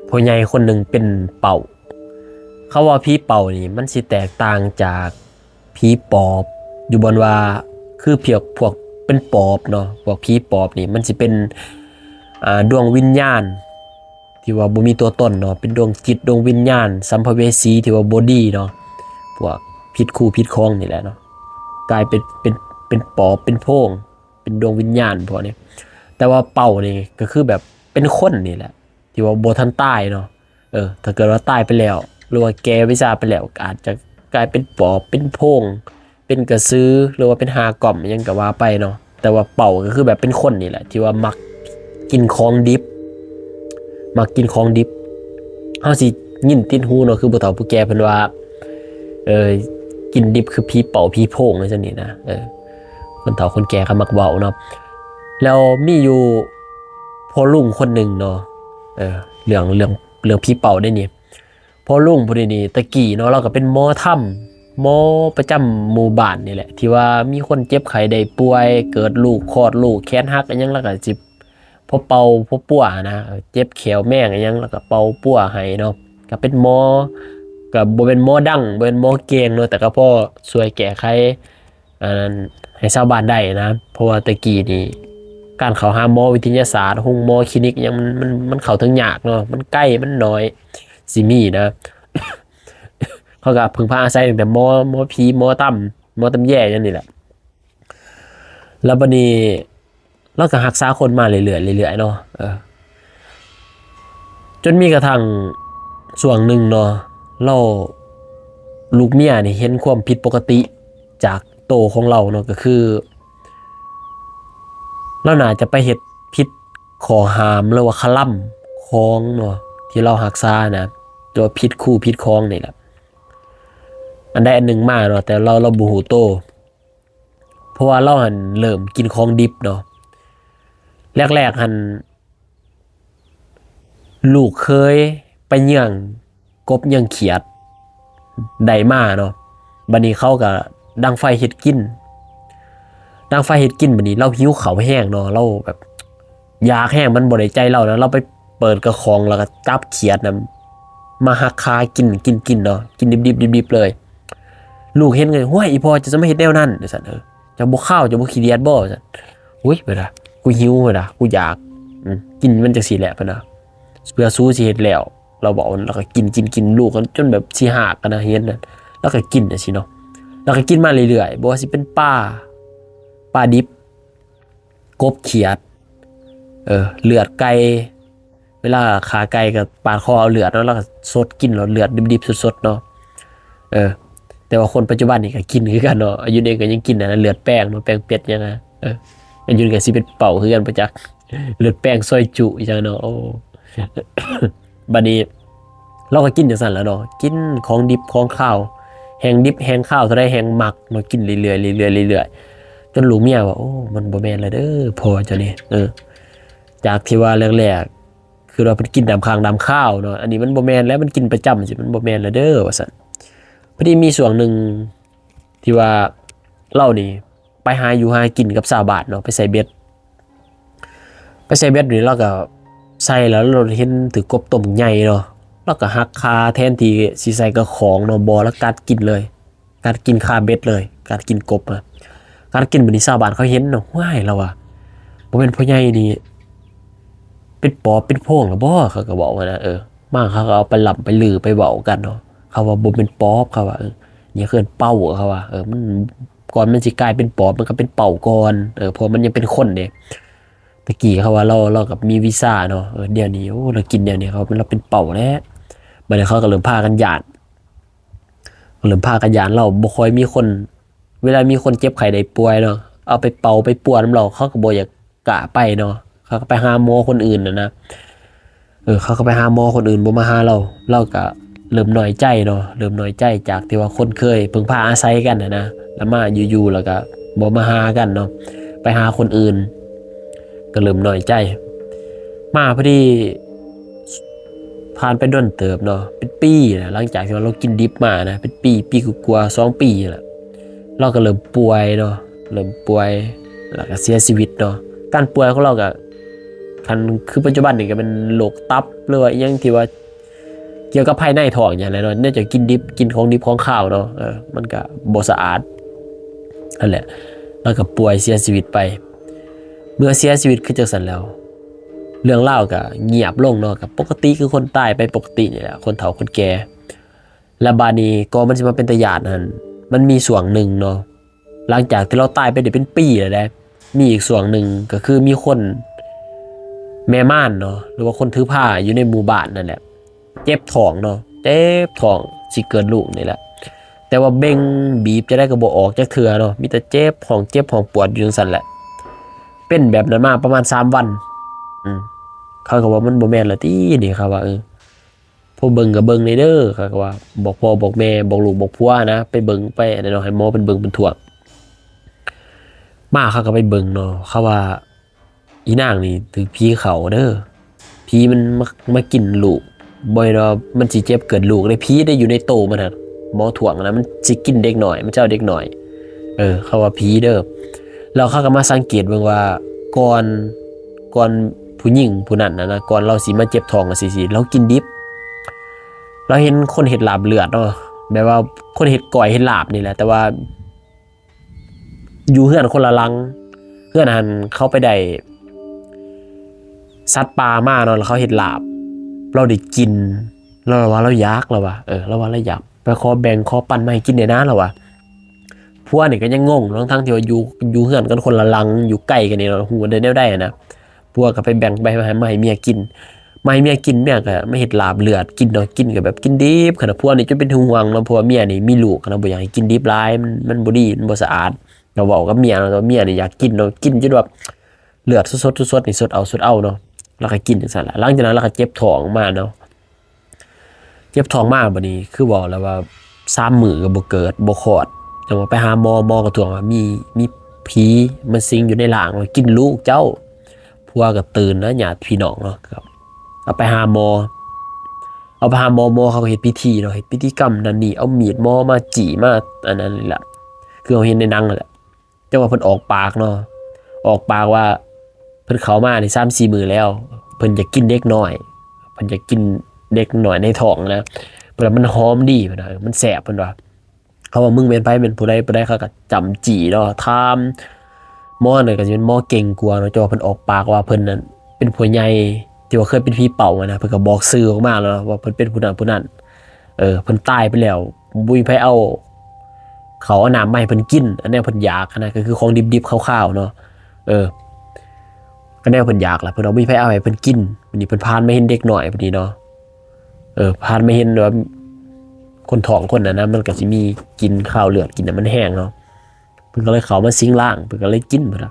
ພໍ່ໃຫຍ່ຄົນໜຶ່ງເປັນເປົາ. ເຂົາວ່າຜີເປົານີ້ມັນຊິແຕກຕ່າງຈາກຜີປອບ ຢູ່ບ່ອນວ່າ ຄືພວກ ພວກເປັນປອບເນາະ ພວກຜີປອບນີ້ມັນຊິເປັນ ອ່າ ດວງວິນຍານທີ່ວ່າບໍ່ມີຕົວຕົນເນາະ ເປັນດວງຈິດ ດວງວິນຍານ ສຳພະເວສີທີ່ວ່າບໍ່ດີເນາະ ພວກຜິດຄູ່ຜິດຄອງນີ້ແຫຼະເນາະ ກາຍເປັນ ເປັນ ເປັນປອບ ເປັນໂພງ ເປັນດວງວິນຍານພວກນີ້. ແຕ່ວ່າເປົານີ້ກໍຄືແບບເປັນຄົນນີ້ແຫຼະ ທີ່ວ່າບໍ່ທັນຕາຍເນາະ. ເອີ ຖ້າເກີດວ່າຕາຍໄປແລ້ວ ຫຼືວ່າແກ່ວິຊາໄປແລ້ວ ກໍອາດຈະກາຍເປັນປອບ ເປັນໂພງ ເປັນກະສື ຫຼືວ່າເປັນຮ່າກອມ ອີ່ຫຍັງກໍວ່າໄປເນາະ. ແຕ່ວ່າເປົາກໍຄືແບບເປັນຄົນນີ້ແຫຼະ ທີ່ວ່າມັກກິນຂອງດິບ ມັກກິນຂອງດິບ. ເຮົາຊິຍິນຕິດຫູເນາະ ຄືຜູ້ເຖົ້າຜູ້ແກ່ເພິ່ນວ່າ ເອີ ກິນດິບຄືຜີເປົາຜີໂພງ ຈັ່ງຊີ້ນະ. ເອີ ຄົນເຖົ້າຄົນແກ່ເຂົາມັກເວົ້າເນາະ. ແລ້ວມີຢູ່ພໍ່ລຸງຄົນໜຶ່ງເນາະ ເອີ ເລື່ອງ ເລື່ອງ ເລື່ອງຜີເປົາເດ້ນີ້. ພໍ່ລຸງຜູ້ນີ້ນີ້ ແຕ່ກີ້ເນາະ ລາວກໍເປັນໝໍທຳ ໝໍປະຈຳໝູ່ບ້ານນີ້ແຫຼະ ທີ່ວ່າມີຄົນເຈັບໄຂ້ໄດ້ປ່ວຍ ເກີດລູກຄອດລູກແຂນຫັກອີ່ຫຍັງ ລາວກໍຊິພໍເປົ່າພໍປົວຫັ້ນນະ. ເອີ ເຈັບແຂ້ວແມງອີ່ຫຍັງ ລາວກໍເປົ່າປົວໃຫ້ເນາະ. ກໍເປັນໝໍ ກໍບໍ່ແມ່ນໝໍດັງ ບໍ່ແມ່ນໝໍເກັ່ງເນາະ ແຕ່ກໍພໍຊ່ວຍແກ້ໄຂ ອັນນັ້ນ ໃຫ້ຊາວບ້ານໄດ້ນະ. ເພາະວ່າແຕ່ກີ້ນີ້ ການເຂົ້າຫາໝໍວິທະຍາສາດ ໂຮງໝໍ ຄລີນິກຫຍັງ ມັນ ມັນ ມັນເຂົ້າເຖິງຍາກເນາະ ມັນໄກ ມັນໜ້ອຍ ຊິມີນະ. ເຂົາກໍເພິ່ງພາອາໄສຕັ້ງແຕ່ໝໍ ໝໍຜີ ໝໍຕຳ ໝໍຕຳແຍຫຍັງນີ້ແຫຼະ. ແລ້ວບັດນີ້ ລາວກໍຮັກສາຄົນມາເລື້ອຍໆ ເລື້ອຍໆເນາະ ເອີ ຈົນມີກະທັ່ງຊ່ວງໜຶ່ງເນາະ ລາວ ລູກເມຍນີ້ເຫັນຄວາມຜິດປົກກະຕິຈາກໂຕຂອງລາວເນາະ ກໍຄືລາວໜ້າຈະໄປເຮັດຜິດຂໍ້ຫ້າມ ຫຼືວ່າຄະລຳຂອງເນາະ ທີ່ລາວຮັກສານະ ຫຼືວ່າຜິດຄູ່ຜິດຄອງນີ້ແຫຼະ ອັນໃດອັນໜຶ່ງມາເນາະ ແຕ່ລາວ ລາວບໍ່ຮູ້ໂຕ. ເພາະວ່າລາວຫັ້ນເລີ່ມກິນຂອງດິບເນາະ ແລກໆຫັ້ນ ລູກເຂີຍໄປເຍືອງກົບເຍືອງຂຽດໄດ້ມາເນາະ ບັດນີ້ເຂົາກໍດັງໄຟເຮັດກິນ ດັງໄຟເຮັດກິນ ບັດນີ້ລາວຫິວເຂົ້າແຮງເນາະ ລາວແບບຢາກແຮງ ມັນບໍ່ໄດ້ໃຈລາວນະ ລາວໄປ ເປີດກະຂອງ ແລ້ວກໍຈັບຂຽດນະ ມາຫັກຄາກິນ ກິນ ກິນເນາະ ກິນດິບໆ ດິບໆເລີຍ. ລູກເຫັນກໍ ຫ້ວຍ ອີ່ພໍ່ ເຈົ້າຈະມາເຮັດແນວນັ້ນ ວ່າຊັ້ນ ເອີ ເຈົ້າບໍ່ຄາວ ເຈົ້າບໍ່ຂີ້ດຽດບໍ່ ວ່າຊັ້ນ. ໂອ້ຍ ເພິ່ນວ່າ ກູຫິວ ເພິ່ນວ່າ ກູຢາກ ອືມ ກິນມັນຈັ່ງຊີ້ແຫຼະ ເພິ່ນວ່າ ເພື່ອສູຊິເຮັດແລ້ວ ລາວເວົ້າ ແລ້ວກໍກິນ ກິນ ກິນ ລູກຈົນແບບຊິຫາກຫັ້ນນະ ເຫັນນັ້ນ ແລ້ວກໍກິນຈັ່ງຊີ້ເນາະ ແລ້ວກໍກິນມາເລື້ອຍໆ ບໍ່ວ່າຊິເປັນປາ ປາດິບ ກົບຂຽດ ເອີ ເລືອດໄກ່ ເວລາຂ້າໄກ່ກໍປາດຄໍເອົາເລືອດເນາະ ແລ້ວກໍສົດກິນເນາະ ເລືອດດິບໆສົດໆເນາະ ເອີ ແຕ່ວ່າຄົນປັດຈຸບັນນີ້ກໍກິນຄືກັນເນາະ ອາຍຸນີ້ກໍຍັງກິນອັນນັ້ນ ເລືອດແປງເນາະ ແປງເປັດຫຍັງນະ ເອີ ອາຍຸນີ້ກໍຊິເປັນເປົ້າຄືກັນບໍ່ຈັກ ເລືອດແປງຊອຍຈຸຫຍັງເນາະ ໂອ້ ບັດນີ້ລາວກໍກິນຈັ່ງຊັ້ນແຫຼະເນາະ ກິນຂອງດິບຂອງຄາວ ແຮ່ງດິບແຮ່ງຄາວເທົ່າໃດແຮ່ງມັກເນາະ ກິນເລື້ອຍໆ ເລື້ອຍໆ ເລື້ອຍໆ ຈົນລູກເມຍວ່າ ໂອ້ ມັນບໍ່ແມ່ນແລ້ວເດີພໍ່ເຈົ້ານີ້ ເອີ ຈາກທີ່ວ່າແລກໆ ຄືວ່າເພິ່ນກິນດຳຄ້າງດຳຄາວເນາະ ອັນນີ້ມັນບໍ່ແມ່ນແລ້ວ ມັນກິນປະຈຳຈັ່ງຊີ້ ມັນບໍ່ແມ່ນແລ້ວເດີ ວ່າຊັ້ນ. ພໍດີມີຊ່ວງໜຶ່ງ ທີ່ວ່າລາວນີ້ໄປຫາຢູ່ຫາກິນກັບຊາວບ້ານເນາະ ໄປໃສ່ເບັດ ໄປໃສ່ເບັດນີ້ ລາວກໍໃສ່ແລ້ວ ລາວເຫັນຖືກກົບຕົວໃຫຍ່ເນາະ ລາວກໍຫັກຄາ ແທນທີ່ຊິໃສ່ກະຂອງເນາະ ບໍ່ ລາວກັດກິນເລີຍ ກັດກິນຄາເບັດເລີຍ ກັດກິນກົບນະ ກັດກິນ. ບັດນີ້ຊາວບ້ານເຂົາເຫັນເນາະ "ວ້າຍ" ລາວວ່າ "ບໍ່ແມ່ນພໍ່ໃຫຍ່ນີ້ເປັນປອບເປັນໂພງແລ້ວບໍ່?" ເຂົາກໍເວົ້າຫັ້ນນະ ເອີ ມາເຂົາກໍເອົາໄປລ່ຳໄປລືໄປເວົ້າກັນເນາະ ເຂົາວ່າ "ບໍ່ແມ່ນປອບ" ເຂົາວ່າ "ເອີ ນີ້ເອີ້ນເປົາ" ເຂົາວ່າ "ເອີ ມັນ ກ່ອນມັນຊິກາຍເປັນປອບ ມັນກໍເປັນເປົາກ່ອນ ເອີ ເພາະມັນຍັງເປັນຄົນເດ້ ແຕ່ກີ້" ເຂົາວ່າ "ລາວ ລາວກໍມີວິຊາເນາະ ເອີ ດຽວນີ້ ໂອ້ ລາວກິນແນວນີ້ ເຂົາວ່າ "ລາວເປັນເປົາແລ້ວ." ບັດນີ້ເຂົາກໍເລີ່ມພາກັນຢ້ານ ເລີ່ມພາກັນຢ້ານ ລາວບໍ່ຄ່ອຍມີຄົນ ເວລາມີຄົນເຈັບໄຂ້ໄດ້ປ່ວຍເນາະ ເອົາໄປເປົ່າໄປປົວນຳລາວ ເຂົາກໍບໍ່ຢາກກ້າໄປເນາະ ເຂົາກໍໄປຫາໝໍຄົນອື່ນຫັ້ນນະ ເອີ ເຂົາກໍໄປຫາໝໍຄົນອື່ນ ບໍ່ມາຫາລາວ ລາວກໍເລີ່ມນ້ອຍໃຈເນາະ ເລີ່ມນ້ອຍໃຈ ຈາກທີ່ວ່າຄົນເຄີຍເພິ່ງພາອາໄສກັນຫັ້ນນະ ແລ້ວມາຢູ່ໆ ແລ້ວກໍບໍ່ມາຫາກັນເນາະ ໄປຫາຄົນອື່ນ ກໍເລີ່ມນ້ອຍໃຈ. ມາພໍດີ ຜ່ານໄປດົນເຕີບເນາະ ເປັນປີແຫຼະ ຫຼັງຈາກທີ່ວ່າລາວກິນດິບມານະ ເປັນປີ ປີກວ່າໆ ສອງປີແຫຼະ ລາວກໍເລີ່ມປ່ວຍເນາະ ເລີ່ມປ່ວຍ ແລ້ວກໍເສຍຊີວິດເນາະ. ການປ່ວຍຂອງລາວກໍ ຄັນຄືປັດຈຸບັນນີ້ກໍແມ່ນໂລກຕັບ ຫຼືວ່າອີ່ຫຍັງທີ່ວ່າກ່ຽວກັບພາຍໃນທ້ອງຫຍັງແຫຼະເນາະ ເນື່ອງຈາກກິນດິບ ກິນຂອງດິບຂອງຄາວເນາະ ເອີ ມັນກໍບໍ່ສະອາດ ຫັ້ນແຫຼະ ລາວກໍປ່ວຍເສຍຊີວິດໄປ. ເມື່ອເສຍຊີວິດຄືຈັ່ງຊັ້ນແລ້ວ ເລື່ອງລາວກໍງຽບລົງເນາະ ກໍປົກກະຕິຄືຄົນຕາຍໄປປົກກະຕິນີ້ແຫຼະ ຄົນເຖົ້າຄົນແກ່. ແລ້ວບາດນີ້ກໍມັນຊິມາເປັນຕາຢ້ານຫັ້ນ ມັນມີຊ່ວງໜຶ່ງເນາະ ຫຼັງຈາກທີ່ລາວຕາຍໄປໄດ້ເປັນປີແລ້ວເດ້ ມີອີກຊ່ວງໜຶ່ງ ກໍຄືມີຄົນແມ່ມ່ານເນາະ ຫຼືວ່າຄົນຖືພາຢູ່ໃນໝູ່ບ້ານນັ້ນແຫຼະ ເຈັບທ້ອງເນາະ ເຈັບທ້ອງ ຊິເກີດລູກນີ້ແຫຼະ ແຕ່ວ່າເບັ່ງບີບຈັ່ງໃດກໍບໍ່ອອກຈັກເທື່ອເນາະ ມີແຕ່ເຈັບ ຮ້ອງເຈັບ ຮ້ອງປວດຢູ່ຈັ່ງຊັ້ນແຫຼະ. ເປັນແບບນັ້ນມາປະມານສາມວັນ ອືມ ເຂົາກໍວ່າ ມັນບໍ່ແມ່ນລະຕິນີ້ ເຂົາວ່າ ເອີ ພວກເບິ່ງກໍເບິ່ງແດ່ເດີ ເຂົາກໍວ່າ ບອກພໍ່ບອກແມ່ ບອກລູກບອກຜົວນະ ໄປເບິ່ງໄປອັນນັ້ນເນາະ ໃຫ້ໝໍເພິ່ນເບິ່ງເພິ່ນຖ້ວງ. ມາເຂົາກໍໄປເບິ່ງເນາະ ເຂົາວ່າ ອີນາງນີ້ຖືກຜີເຂົ້າເດີ ຜີມັນມາ ມາກິນລູກ ບໍ່ແມ່ນວ່າມັນຊິເຈັບເກີດລູກເດ້ ຜີໄດ້ຢູ່ໃນໂຕມັນຫັ້ນ ໝໍຖ້ວງນະ ມັນຊິກິນເດັກນ້ອຍ ມັນຈະເອົາເດັກນ້ອຍ ເອີ ເຂົາວ່າຜີເດີ. ແລ້ວເຂົາກໍມາສັງເກດເບິ່ງວ່າ ກ່ອນ ກ່ອນຜູ້ຍິງຜູ້ນັ້ນນະ ກ່ອນລາວຊິມາເຈັບທ້ອງຈັ່ງຊີ້ ລາວກິນດິບ ລາວເຫັນຄົນເຮັດລາບເລືອດເນາະ ແບບວ່າຄົນເຮັດກ້ອຍເຮັດລາບນີ້ແຫຼະ ແຕ່ວ່າ ຢູ່ເຮືອນຄົນລະຫຼັງ ເຮືອນຫັ້ນເຂົາໄປໄດ້ສັດປ່າມາເນາະ ແລ້ວເຂົາເຮັດລາບ ລາວໄດ້ກິນ ລາວວ່າລາວຢາກ ລາວວ່າ ເອີ ລາວວ່າລາວຢາກ ໄປຂໍແບ່ງຂໍປັນມາໃຫ້ກິນແດ່ນາ ລາວວ່າ. ຜົວນີ້ກໍຍັງງົງ ທັງໆທີ່ວ່າຢູ່ ຢູ່ເຮືອນກັນຄົນລະຫຼັງ ຢູ່ໃກ້ກັນນີ້ເນາະ ຮູ້ໄດ້ແນວໃດຫັ້ນນະ. ຜົວກໍໄປແບ່ງໄປ ມາໃຫ້ ມາໃຫ້ເມຍກິນ ມາໃຫ້ເມຍກິນ ເມຍກໍມາເຮັດລາບເລືອດກິນເນາະ ກິນກໍແບບກິນດິບຂະໜາດ. ຜົວນີ້ຈົນເປັນຫ່ວງເນາະ ເພາະວ່າເມຍນີ້ມີລູກນະ ບໍ່ຢາກໃຫ້ກິນດິບຫຼາຍ ມັນ ມັນບໍ່ດີ ມັນບໍ່ສະອາດ ກໍເວົ້າກັບເມຍເນາະ ເມຍນີ້ຢາກກິນເນາະ ກິນຈົນແບບເລືອດສົດໆ ສົດໆນີ້ ສົດເອົາ ສົດເອົາເນາະ ແລ້ວກໍກິນຈັ່ງຊັ້ນລະ. ຫຼັງຈາກນັ້ນລາວກໍເຈັບທ້ອງມາເນາະ ເຈັບທ້ອງມາ ບັດນີ້ຄືເວົ້າແລ້ວວ່າ ສາມມື້ກໍບໍ່ເກີດ ບໍ່ຄອດ ຈັ່ງວ່າໄປຫາໝໍ ໝໍກໍທ້ວງວ່າ ມີ ມີຜີມາສິງຢູ່ໃນຮ່າງ ວ່າກິນລູກເຈົ້າ. ຜົວກໍຕື່ນນະ ຍາດພີ່ນ້ອງເນາະ ກໍເອົາໄປຫາໝໍ ເອົາໄປຫາໝໍ ໝໍເຂົາກໍເຮັດພິທີເນາະ ເຮັດພິທີກຳນັ້ນນີ້ ເອົາມີດໝໍມາຈີ້ ມາອັນນັ້ນນີ້ແຫຼະ ຄືເຮົາເຫັນໃນໜັງນັ້ນແຫຼະ. ຈັ່ງວ່າເພິ່ນອອກປາກເນາະ ອອກປາກວ່າເພິ່ນເຂົ້າມາໄດ້ສາມສີ່ມື້ແລ້ວ ເພິ່ນຢາກກິນເດັກນ້ອຍ ເພິ່ນຢາກກິນເດັກນ້ອຍໃນທ້ອງນະ ເພິ່ນວ່າມັນຫອມດີ ເພິ່ນວ່າ ເອີ ມັນແຊບ ເພິ່ນວ່າ. ເຂົາວ່າ ມຶງແມ່ນໃຜ ແມ່ນຜູ້ໃດ ຜູ້ໃດ ເຂົາກໍຈ້ຳຈີ້ເນາະ ຖາມ. ໝໍນັ້ນກໍຊິແມ່ນໝໍເກັ່ງກວ່າເນາະ ເຈົ້າວ່າເພິ່ນອອກປາກວ່າເພິ່ນນັ້ນເປັນຜູ້ໃຫຍ່ທີ່ວ່າເຄີຍເປັນຜີເປົ້າຫັ້ນນະ ເພິ່ນກໍບອກຊື່ອອກມາແລ້ວວ່າເພິ່ນເປັນຜູ້ນັ້ນຜູ້ນັ້ນ ເອີ ເພິ່ນຕາຍໄປແລ້ວ ບໍ່ມີໃຜເອົາເຂົ້າເອົານ້ຳມາໃຫ້ເພິ່ນກິນ ອັນແນວເພິ່ນຢາກຫັ້ນນະ ກໍຄືຂອງດິບໆ ຄາວໆ ເນາະ ເອີ ກໍແນວເພິ່ນຢາກລະ ເພິ່ນວ່າບໍ່ມີໃຜເອົາໃຫ້ເພິ່ນກິນ. ບັດນີ້ເພິ່ນຜ່ານມາເຫັນເດັກນ້ອຍ ບັດນີ້ເນາະ ເອີ ຜ່ານມາເຫັນວ່າຄົນທ້ອງຄົນນັ້ນນະ ມັນກໍຊິມີກິ່ນຄາວເລືອດ ກິ່ນນ້ຳມັນແຮງເນາະ ເພິ່ນກໍເລີຍເຂົ້າມາສິງຮ່າງ ເພິ່ນກໍເລີຍກິນພຸ້ນລະ.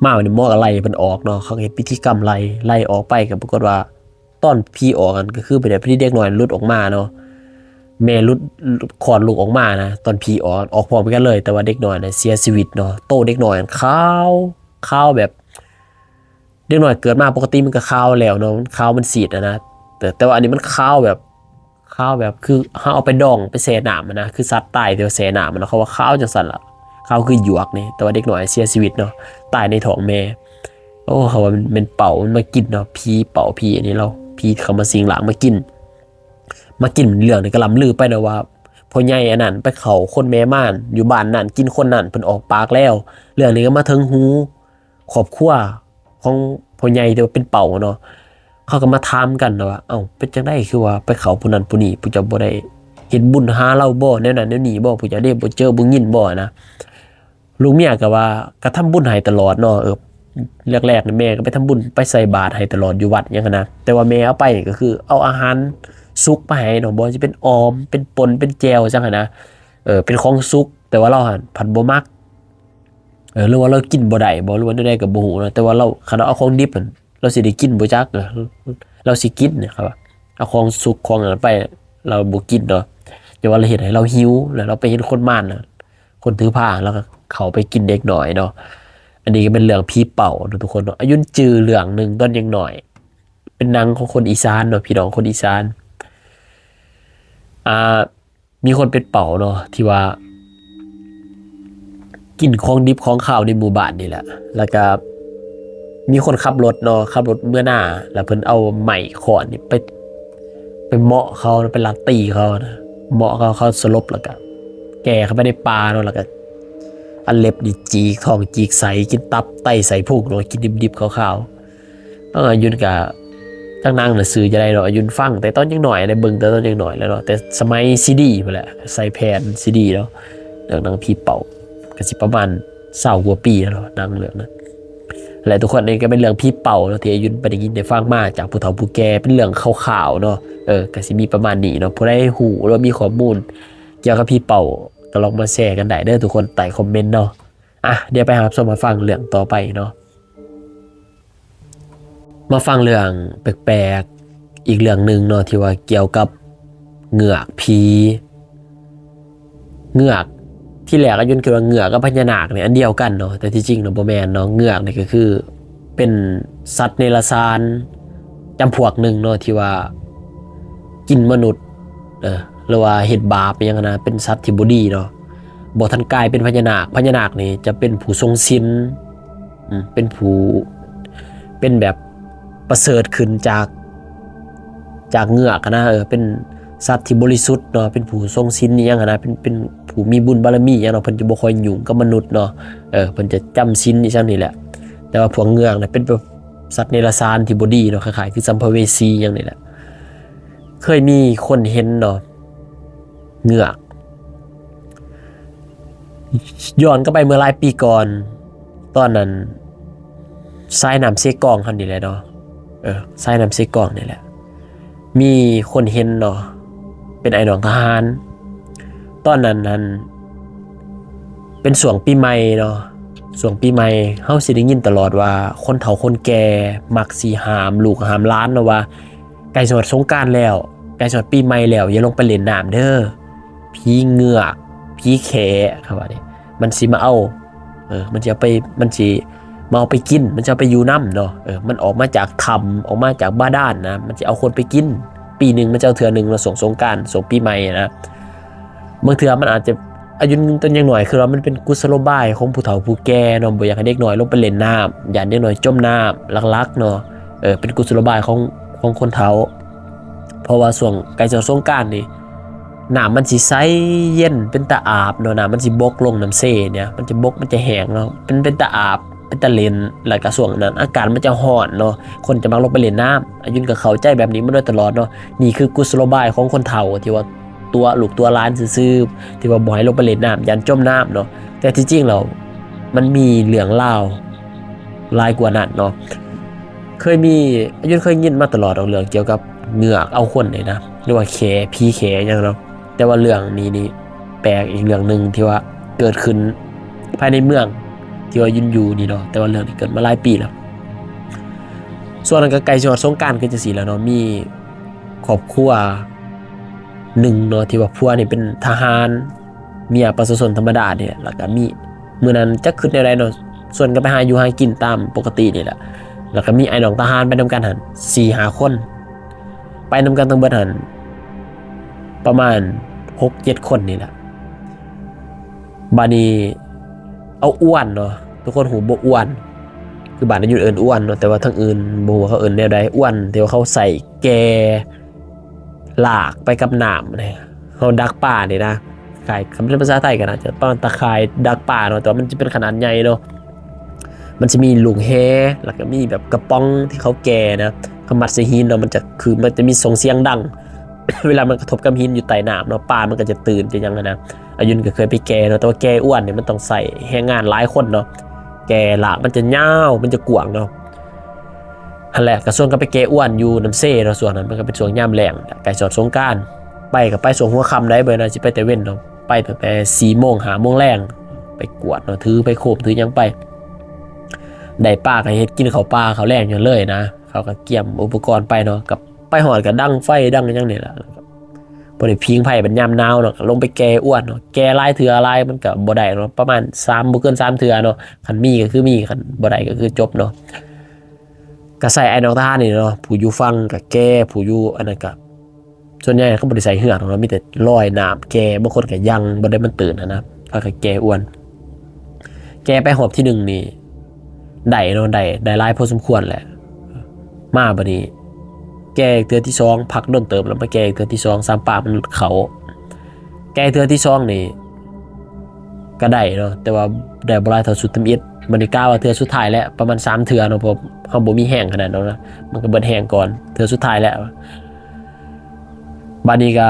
ມາບັດນີ້ໝໍກໍໄລ່ເພິ່ນອອກເນາະ ເຂົາກໍເຮັດພິທີກຳໄລ່ ໄລ່ອອກໄປ ກໍປາກົດວ່າ ຕອນຜີອອກຫັ້ນ ກໍຄືເປັນພິທີເດັກນ້ອຍຫຼຸດອອກມາເນາະ ແມ່ຫຼຸດ ຄອດລູກອອກມານະ ຕອນຜີອອກ ອອກພ້ອມກັນເລີຍ ແຕ່ວ່າເດັກນ້ອຍນະເສຍຊີວິດເນາະ. ໂຕເດັກນ້ອຍຫັ້ນຂາວ ຂາວແບບ ເດັກນ້ອຍເກີດມາປົກກະຕິມັນກໍຂາວແລ້ວເນາະ ມັນຂາວ ມັນສີດຫັ້ນນະ ແຕ່ ແຕ່ວ່າອັນນີ້ມັນຂາວແບບ ຂ ຂາວແບບຄືເຮົາເອົາໄປດອງໄປແຊ່ນ້ຳຫັ້ນນະ ຄືສັດຕາຍທີ່ວ່າແຊ່ນ້ຳຫັ້ນນະ ເຂົາວ່າຂາວຈັ່ງຊັ້ນລະ ຂາວຄືຢວກນີ້ ແຕ່ວ່າເດັກນ້ອຍເສຍຊີວິດເນາະ ຕາຍໃນທ້ອງແມ່. ໂອ້ ເຂົາວ່າແມ່ນເປົາມັນມາກິນເນາະ ຜີເປົາ ຜີອັນນີ້ລາວ ຜີເຂົ້າມາສິງຮ່າງມາກິນ ມາກິນ. ເລື່ອງນີ້ກໍລ່ຳລືໄປເນາະວ່າ ພໍ່ໃຫຍ່ອັນນັ້ນໄປເຂົ້າຄົນແມ່ມານຢູ່ບ້ານນັ້ນ ກິນຄົນນັ້ນ ເພິ່ນອອກປາກແລ້ວ. ເລື່ອງນີ້ກໍມາເຖິງຫູຄອບຄົວຂອງພໍ່ໃຫຍ່ທີ່ວ່າເປັນເປົາເນາະ ເຂົາກໍມາຖາມກັນນະວ່າ ເອົ້າ ເປັນຈັ່ງໃດຄືວ່າໄປເຂົ້າຜູ້ນັ້ນຜູ້ນີ້ ພວກເຈົ້າບໍ່ໄດ້ເຮັດບຸນຫາລາວບໍ່ ແນວນັ້ນແນວນີ້ບໍ່ ພວກເຈົ້າເດ້ບໍ່ເຈີບໍ່ຍິນບໍ່ນະ. ລູກເມຍກໍວ່າ ກໍທຳບຸນໃຫ້ຕະຫຼອດເນາະ ເອີ ແລກໆນີ້ແມ່ກໍໄປທຳບຸນໄປໃສ່ບາດໃຫ້ຕະຫຼອດຢູ່ວັດຫຍັງຫັ້ນນະ ແຕ່ວ່າແມ່ເອົາໄປນີ້ກໍຄືເອົາອາຫານສຸກໄປໃຫ້ເນາະ ບໍ່ວ່າຊິເປັນອອມ ເປັນປົ່ນ ເປັນແຈ່ວຈັ່ງຊັ້ນນະ ເອີ ເປັນຂອງສຸກ ແຕ່ວ່າລາວຫັ້ນພັດບໍ່ມັກ ເອີ ຫຼືວ່າລາວກິນບໍ່ໄດ້ບໍ່ ຫຼືວ່າແນວໃດກໍບໍ່ຮູ້ເນາະ ແຕ່ວ່າລາວ ຄັນເອົາຂອງດິບຫັ້ນ ລາວຊິໄດ້ກິນບໍ່ຈັກ ເອີ ລາວຊິກິນນະ ເຂົາວ່າເອົາຂອງສຸກຂອງອັນນັ້ນໄປ ລາວບໍ່ກິນເນາະ ແຕ່ວ່າລາວເຮັດໃຫ້ລາວຫິວ ແລ້ວລາວໄປເຫັນຄົນມານນະ ຄົນຖືພາ ລາວກໍເຂົ້າໄປກິນເດັກນ້ອຍເນາະ. ອັນນີ້ກໍເປັນເລື່ອງຜີເປົາເນາະທຸກຄົນເນາະ. ອາຍຸນຈື່ເລື່ອງໜຶ່ງຕອນຍັງນ້ອຍ ເປັນໜັງຂອງຄົນອີສານເນາະ ພີ່ນ້ອງຄົນອີສານ ອ່າ ມີຄົນເປັນເປົາເນາະ ທີ່ວ່າກິນຂອງດິບຂອງຄາວໃນໝູ່ບ້ານນີ້ແຫຼະ ແລ້ວກໍມີຄົນຂັບລົດເນາະ ຂັບລົດເມືອນາ ແລ້ວເພິ່ນເອົາໄມ້ຄ້ອນນີ້ໄປ ໄປເໝາະເຂົາ ໄປລັດຕີເຂົານະ ເໝາະເຂົາ ເຂົາສະຫຼົບ ແລ້ວກະແກ່ເຂົ້າໄປໃນປ່າເນາະ ແລ້ວກະເອົາເລັບນີ້ຈີກທ້ອງຈີກໄສ້ ກິນຕັບໄຕໄສ້ພຸງເນາະ ກິນດິບໆຄາວໆ. ເອີ ອາຍຸນກະ ຈັກໜັງນະຊື່ຈັ່ງໃດເນາະ ອາຍຸນຟັງແຕ່ຕອນຍັງນ້ອຍ ໄດ້ເບິ່ງແຕ່ຕອນຍັງນ້ອຍແລ້ວເນາະ ແຕ່ສະໄໝຊີດີພຸ້ນແຫຼະ ໃສ່ແຜ່ນຊີດີເນາະ ເລື່ອງໜັງຜີເປົາ ກະຊິປະມານຊາວກວ່າປີແລ້ວເນາະ ໜັງເລື່ອງນັ້ນ. ແລະ ທຸກຄົນ ອັນນີ້ກໍເປັນເລື່ອງຜີເປົາເນາະ ທີ່ອາຍຸນໄປໄດ້ຍິນໄດ້ຟັງມາຈາກຜູ້ເຖົ້າຜູ້ແກ່ ເປັນເລື່ອງຂ່າວໆເນາະ ເອີ ກໍຊິມີປະມານນີ້ເນາະ ຜູ້ໃດຮູ້ ຫຼືວ່າມີຂໍ້ມູນກ່ຽວກັບຜີເປົາ ກໍລອງມາແຊກັນໄດ້ເດີທຸກຄົນ ໃຕ້ຄອມເມັນເນາະ. ອ່ະ ດຽວໄປຮັບຊົມຮັບຟັງເລື່ອງຕໍ່ໄປເນາະ. ມາຟັງເລື່ອງແປກໆອີກເລື່ອງໜຶ່ງເນາະ ທີ່ວ່າກ່ຽວກັບເງືອກຜີ. ເງືອກ ທີແລກອາຍຸນຄິດວ່າເງືອກກັບພະຍານາກນີ້ອັນດຽວກັນເນາະ ແຕ່ທີ່ຈິງນະບໍ່ແມ່ນເນາະ. ເງືອກນີ້ກໍຄືເປັນສັດເນລະຊານຈຳພວກໜຶ່ງເນາະ ທີ່ວ່າກິນມະນຸດ ເອີ ຫຼືວ່າເຮັດບາບອີ່ຫຍັງຫັ້ນນະ ເປັນສັດທີ່ບໍ່ດີເນາະ ບໍ່ທັນກາຍເປັນພະຍານາກ. ພະຍານາກນີ້ຈະເປັນຜູ້ຊົງສິນ ອືມ ເປັນຜູ້ ເປັນແບບປະເສີດຂຶ້ນຈາກ ຈາກເງືອກຫັ້ນນະ ເອີ ເປັນສັດທີ່ບໍລິສຸດເນາະ ເປັນຜູ້ຊົງສິນອີ່ຫຍັງຫັ້ນນະ ເປັນ ເປັນຜູ້ມີບຸນບາລະມີຫຍັງເນາະ ເພິ່ນຈະບໍ່ຄ່ອຍຫຍຸ້ງກັບມະນຸດເນາະ ເອີ ເພິ່ນຈະຈຳສິນອີ່ຫຍັງນີ້ແຫຼະ. ແຕ່ວ່າພວກເງືອກນະ ເປັນແບບສັດເນລະຊານທີ່ບໍ່ດີເນາະ ຄ້າຍໆຄືສຳພະເວສີຫຍັງນີ້ແຫຼະ. ເຄີຍມີຄົນເຫັນເນາະ ເງືອກ ຍ້ອນກັບໄປເມື່ອຫຼາຍປີກ່ອນ ຕອນນັ້ນ ຊາຍນ້ຳເຊກອງຫັ້ນນີ້ແຫຼະເນາະ ເອີ ຊາຍນ້ຳເຊກອງນີ້ແຫຼະ ມີຄົນເຫັນເນາະ ເປັນອ້າຍນ້ອງທະຫານ. ຕອນນັ້ນຫັ້ນ ເປັນຊ່ວງປີໃໝ່ເນາະ ຊ່ວງປີໃໝ່ ເຮົາຊິໄດ້ຍິນຕະຫຼອດວ່າ ຄົນເຖົ້າຄົນແກ່ມັກຊິຫ້າມລູກຫ້າມຫຼານເນາະວ່າ ໃກ້ຊິຮອດສົງການແລ້ວ ໃກ້ຊິຮອດປີໃໝ່ແລ້ວ ຢ່າລົງໄປຫຼິ້ນນ້ຳເດີ ຜີເງືອກ ຜີແຂ້ ເຂົາວ່ານີ້ ມັນຊິມາເອົາ ເອີ ມັນຊິເອົາໄປ ມັນຊິມາເອົາໄປກິນ ມັນຊິເອົາໄປຢູ່ນຳເນາະ ເອີ ມັນອອກມາຈາກຖ້ຳ ອອກມາຈາກບາດານນະ ມັນຊິເອົາຄົນໄປກິນ ປີໜຶ່ງມັນຈະເອົາເທື່ອໜຶ່ງເນາະ ຊ່ວງສົງການ ຊ່ວງປີໃໝ່ນະ. ບາງເທື່ອມັນອາດຈະ ອາຍຸຕົນຍັງໜ້ອຍ ຄືວ່າມັນເປັນກຸສະໂລບາຍຂອງຜູ້ເຖົ້າຜູ້ແກ່ເນາະ ບໍ່ຢາກໃຫ້ເດັກນ້ອຍລົງໄປຫຼິ້ນນ້ຳ ຢ້ານເດັກນ້ອຍຈົມນ້ຳ ຫຼັກໆເນາະ ເອີ ເປັນກຸສະໂລບາຍຂອງ ຂອງຄົນເຖົ້າ ເພາະວ່າຊ່ວງໃກ້ຈະສົງການນີ້ ນ້ຳມັນຊິໃສເຢັນເປັນຕາອາບເນາະ ນ້ຳມັນຊິບົກລົງ ນ້ຳເຊນີ້ ມັນຈະບົກ ມັນຈະແຫ້ງເນາະ ເປັນ ເປັນຕາອາບ ເປັນຕາຫຼິ້ນ ແລ້ວກະຊ່ວງນັ້ນອາກາດມັນຈະຮ້ອນເນາະ ຄົນຈະມັກລົງໄປຫຼິ້ນນ້ຳ. ອາຍຸນກໍເຂົ້າໃຈແບບນີ້ມາໂດຍຕະຫຼອດເນາະ ນີ້ຄືກຸສະໂລບາຍຂອງຄົນເຖົ້າທີ່ວ່າ ຕົວະລູກຕົວະຫຼານຊື່ໆ ທີ່ວ່າບໍ່ໃຫ້ລົງໄປຫຼິ້ນນ້ຳ ຢ້ານຈົມນ້ຳເນາະ ແຕ່ທີ່ຈິງແລ້ວມັນມີເລື່ອງລາວຫຼາຍກວ່ານັ້ນເນາະ. ເຄີຍມີ ອາຍຸນເຄີຍຍິນມາຕະຫຼອດດອກ ເລື່ອງກ່ຽວກັບເງືອກເອົາຄົນນີ້ນະ ຫຼືວ່າແຂ້ ຜີແຂ້ຫຍັງເນາະ ແຕ່ວ່າເລື່ອງນີ້ນີ້ແປກອີກເລື່ອງໜຶ່ງ ທີ່ວ່າເກີດຂຶ້ນພາຍໃນເມືອງທີ່ວ່າອາຍຸນຢູ່ນີ້ເນາະ ແຕ່ວ່າເລື່ອງນີ້ເກີດມາຫຼາຍປີແລ້ວ. ຊ່ວງນັ້ນກໍໃກ້ຊິຮອດສົງການຄືຈັ່ງຊີ້ແລ້ວເນາະ ມີຄອບຄົວ ໜຶ່ງເນາະ ທີ່ວ່າຜົວນີ້ເປັນທະຫານ ເມຍປະຊາຊົນທຳມະດານີ້ແຫຼະ ແລ້ວກະມີ ມື້ນັ້ນຈັກຄິດແນວໃດເນາະ ຊວນກັນໄປຫາຢູ່ຫາກິນຕາມປົກກະຕິນີ້ແຫຼະ ແລ້ວກະມີອ້າຍນ້ອງທະຫານໄປນຳກັນຫັ້ນສີ່ຫ້າຄົນ ໄປນຳກັນທັງເບິດຫັ້ນ ປະມານຫົກເຈັດຄົນນີ້ແຫຼະ. ບາດນີ້ເອົາອ້ວນເນາະ, ທຸກຄົນຮູ້ບໍ່ອ້ວນ? ຄືບ້ານອາຍຸນເອີ້ນອ້ວນເນາະ, ແຕ່ວ່າທາງອື່ນບໍ່ຮູ້ວ່າເຂົາເອີ້ນແນວໃດ. ອ້ວນທີ່ວ່າເຂົາໃສ່ແກ່ລາກໄປກັບນ້ຳ ເຮົາດັກປານີ້ນະ, ຄ້າຍໆ ຄັນເປັນພາສາໄທກໍໜ້າຈະປະມານຕາຂ່າຍດັກປາເນາະ, ແຕ່ວ່າມັນຈະເປັນຂະໜາດໃຫຍ່ເນາະ. ມັນຈະມີລູກແຫ ແລ້ວກໍມີແບບກະປ໋ອງທີ່ເຂົາແກ່ນະ, ເຂົາມັດໃສ່ຫີນເນາະ, ມັນຈະ ຄືມັນຈະມີສົ່ງສຽງດັງ ເວລາມັນກະທົບກັບຫີນຢູ່ໃຕ້ນ້ຳເນາະ, ປາມັນກໍຈະຕື່ນຈະຫຍັງຫັ້ນນະ. ອາຍຸນກໍເຄີຍໄປແກ່ເນາະ, ແຕ່ວ່າແກ່ອ້ວນນີ້ມັນຕ້ອງໃຊ້ແຮງງານຫຼາຍຄົນເນາະ, ແກ່ລາກມັນຈະຍາວ ມັນຈະກວ້າງເນາະ. ຫັ້ນແຫຼະ ກໍຊວນກັນໄປແກ່ອ້ວນຢູ່ນ້ຳເຊເນາະ, ຊ່ວງນັ້ນມັນກໍເປັນຊ່ວງຍາມແລ້ງ ໃກ້ຮອດສົງການ. ໄປກໍໄປຊ່ວງຫົວຄ່ຳໃດ໋, ບໍ່ແມ່ນວ່າຊິໄປແຕ່ເວັນເນາະ, ໄປຕັ້ງແຕ່ສີ່ໂມງ ຫ້າໂມງແລງ ໄປກວດເນາະ, ຖືໄພໂຄມຖືຫຍັງໄປ. ໄດ້ປາກໍເຮັດກິນເຂົ້າປ່າເຂົ້າແລງຢູ່ເລີຍນະ, ເຂົາກໍກຽມອຸປະກອນໄປເນາະ, ກໍໄປຮອດກໍດັງໄຟດັງຫຍັງນີ້ແຫຼະ. ພໍໄດ້ຜິງໄຟບັດຍາມໜາວເນາະ, ກໍລົງໄປແກ່ອ້ວນເນາະ. ແກ່ຫຼາຍເທື່ອຫຼາຍມັນກໍບໍ່ໄດ້ເນາະ, ປະມານສາມ ບໍ່ເກີນສາມເທື່ອເນາະ, ຄັນມີກໍຄືມີ ຄັນບໍ່ໄດ້ກໍຄືຈົບເນາະ. ກໍໃຊ້ອ້າຍນ້ອງທະຫານນີ້ເນາະ, ຜູ້ຢູ່ຝັ່ງກໍແກ່ ຜູ້ຢູ່ອັນນັ້ນກໍ ສ່ວນໃຫຍ່ເຂົາບໍ່ໄດ້ໃຊ້ເຮືອກເນາະ, ມີແຕ່ລອຍນ້ຳແກ່, ບາງຄົນກໍຍັງບໍ່ໄດ້ມັນຕື່ນຫັ້ນນະ, ພາກັນແກ່ອ້ວນ. ແກ່ໄປຮອບທີໜຶ່ງນີ້ໄດ້ເນາະ, ໄດ້ ໄດ້ຫຼາຍພໍສົມຄວນແຫຼະ. ມາບັດນີ້ແກ່ເທື່ອທີສອງ, ພັກດົນເຕີບແລ້ວມາແກ່ເທື່ອທີສອງ ສາມປາມັນເຂົ້າ. ແກ່ເທື່ອທີສອງນີ້ກໍໄດ້ເນາະ, ແຕ່ວ່າໄດ້ບໍ່ຫຼາຍເທົ່າຊຸດທຳອິດ. ບັດນີ້ກະວ່າເທື່ອສຸດທ້າຍແຫຼະ, ປະມານສາມເທື່ອເນາະ, ເພາະເຮົາບໍ່ມີແຮງຂະໜາດນັ້ນນະ, ມັນກໍເບິດແຮງກ່ອນ, ເທື່ອສຸດທ້າຍແຫຼະ. ບາດນີ້ກໍ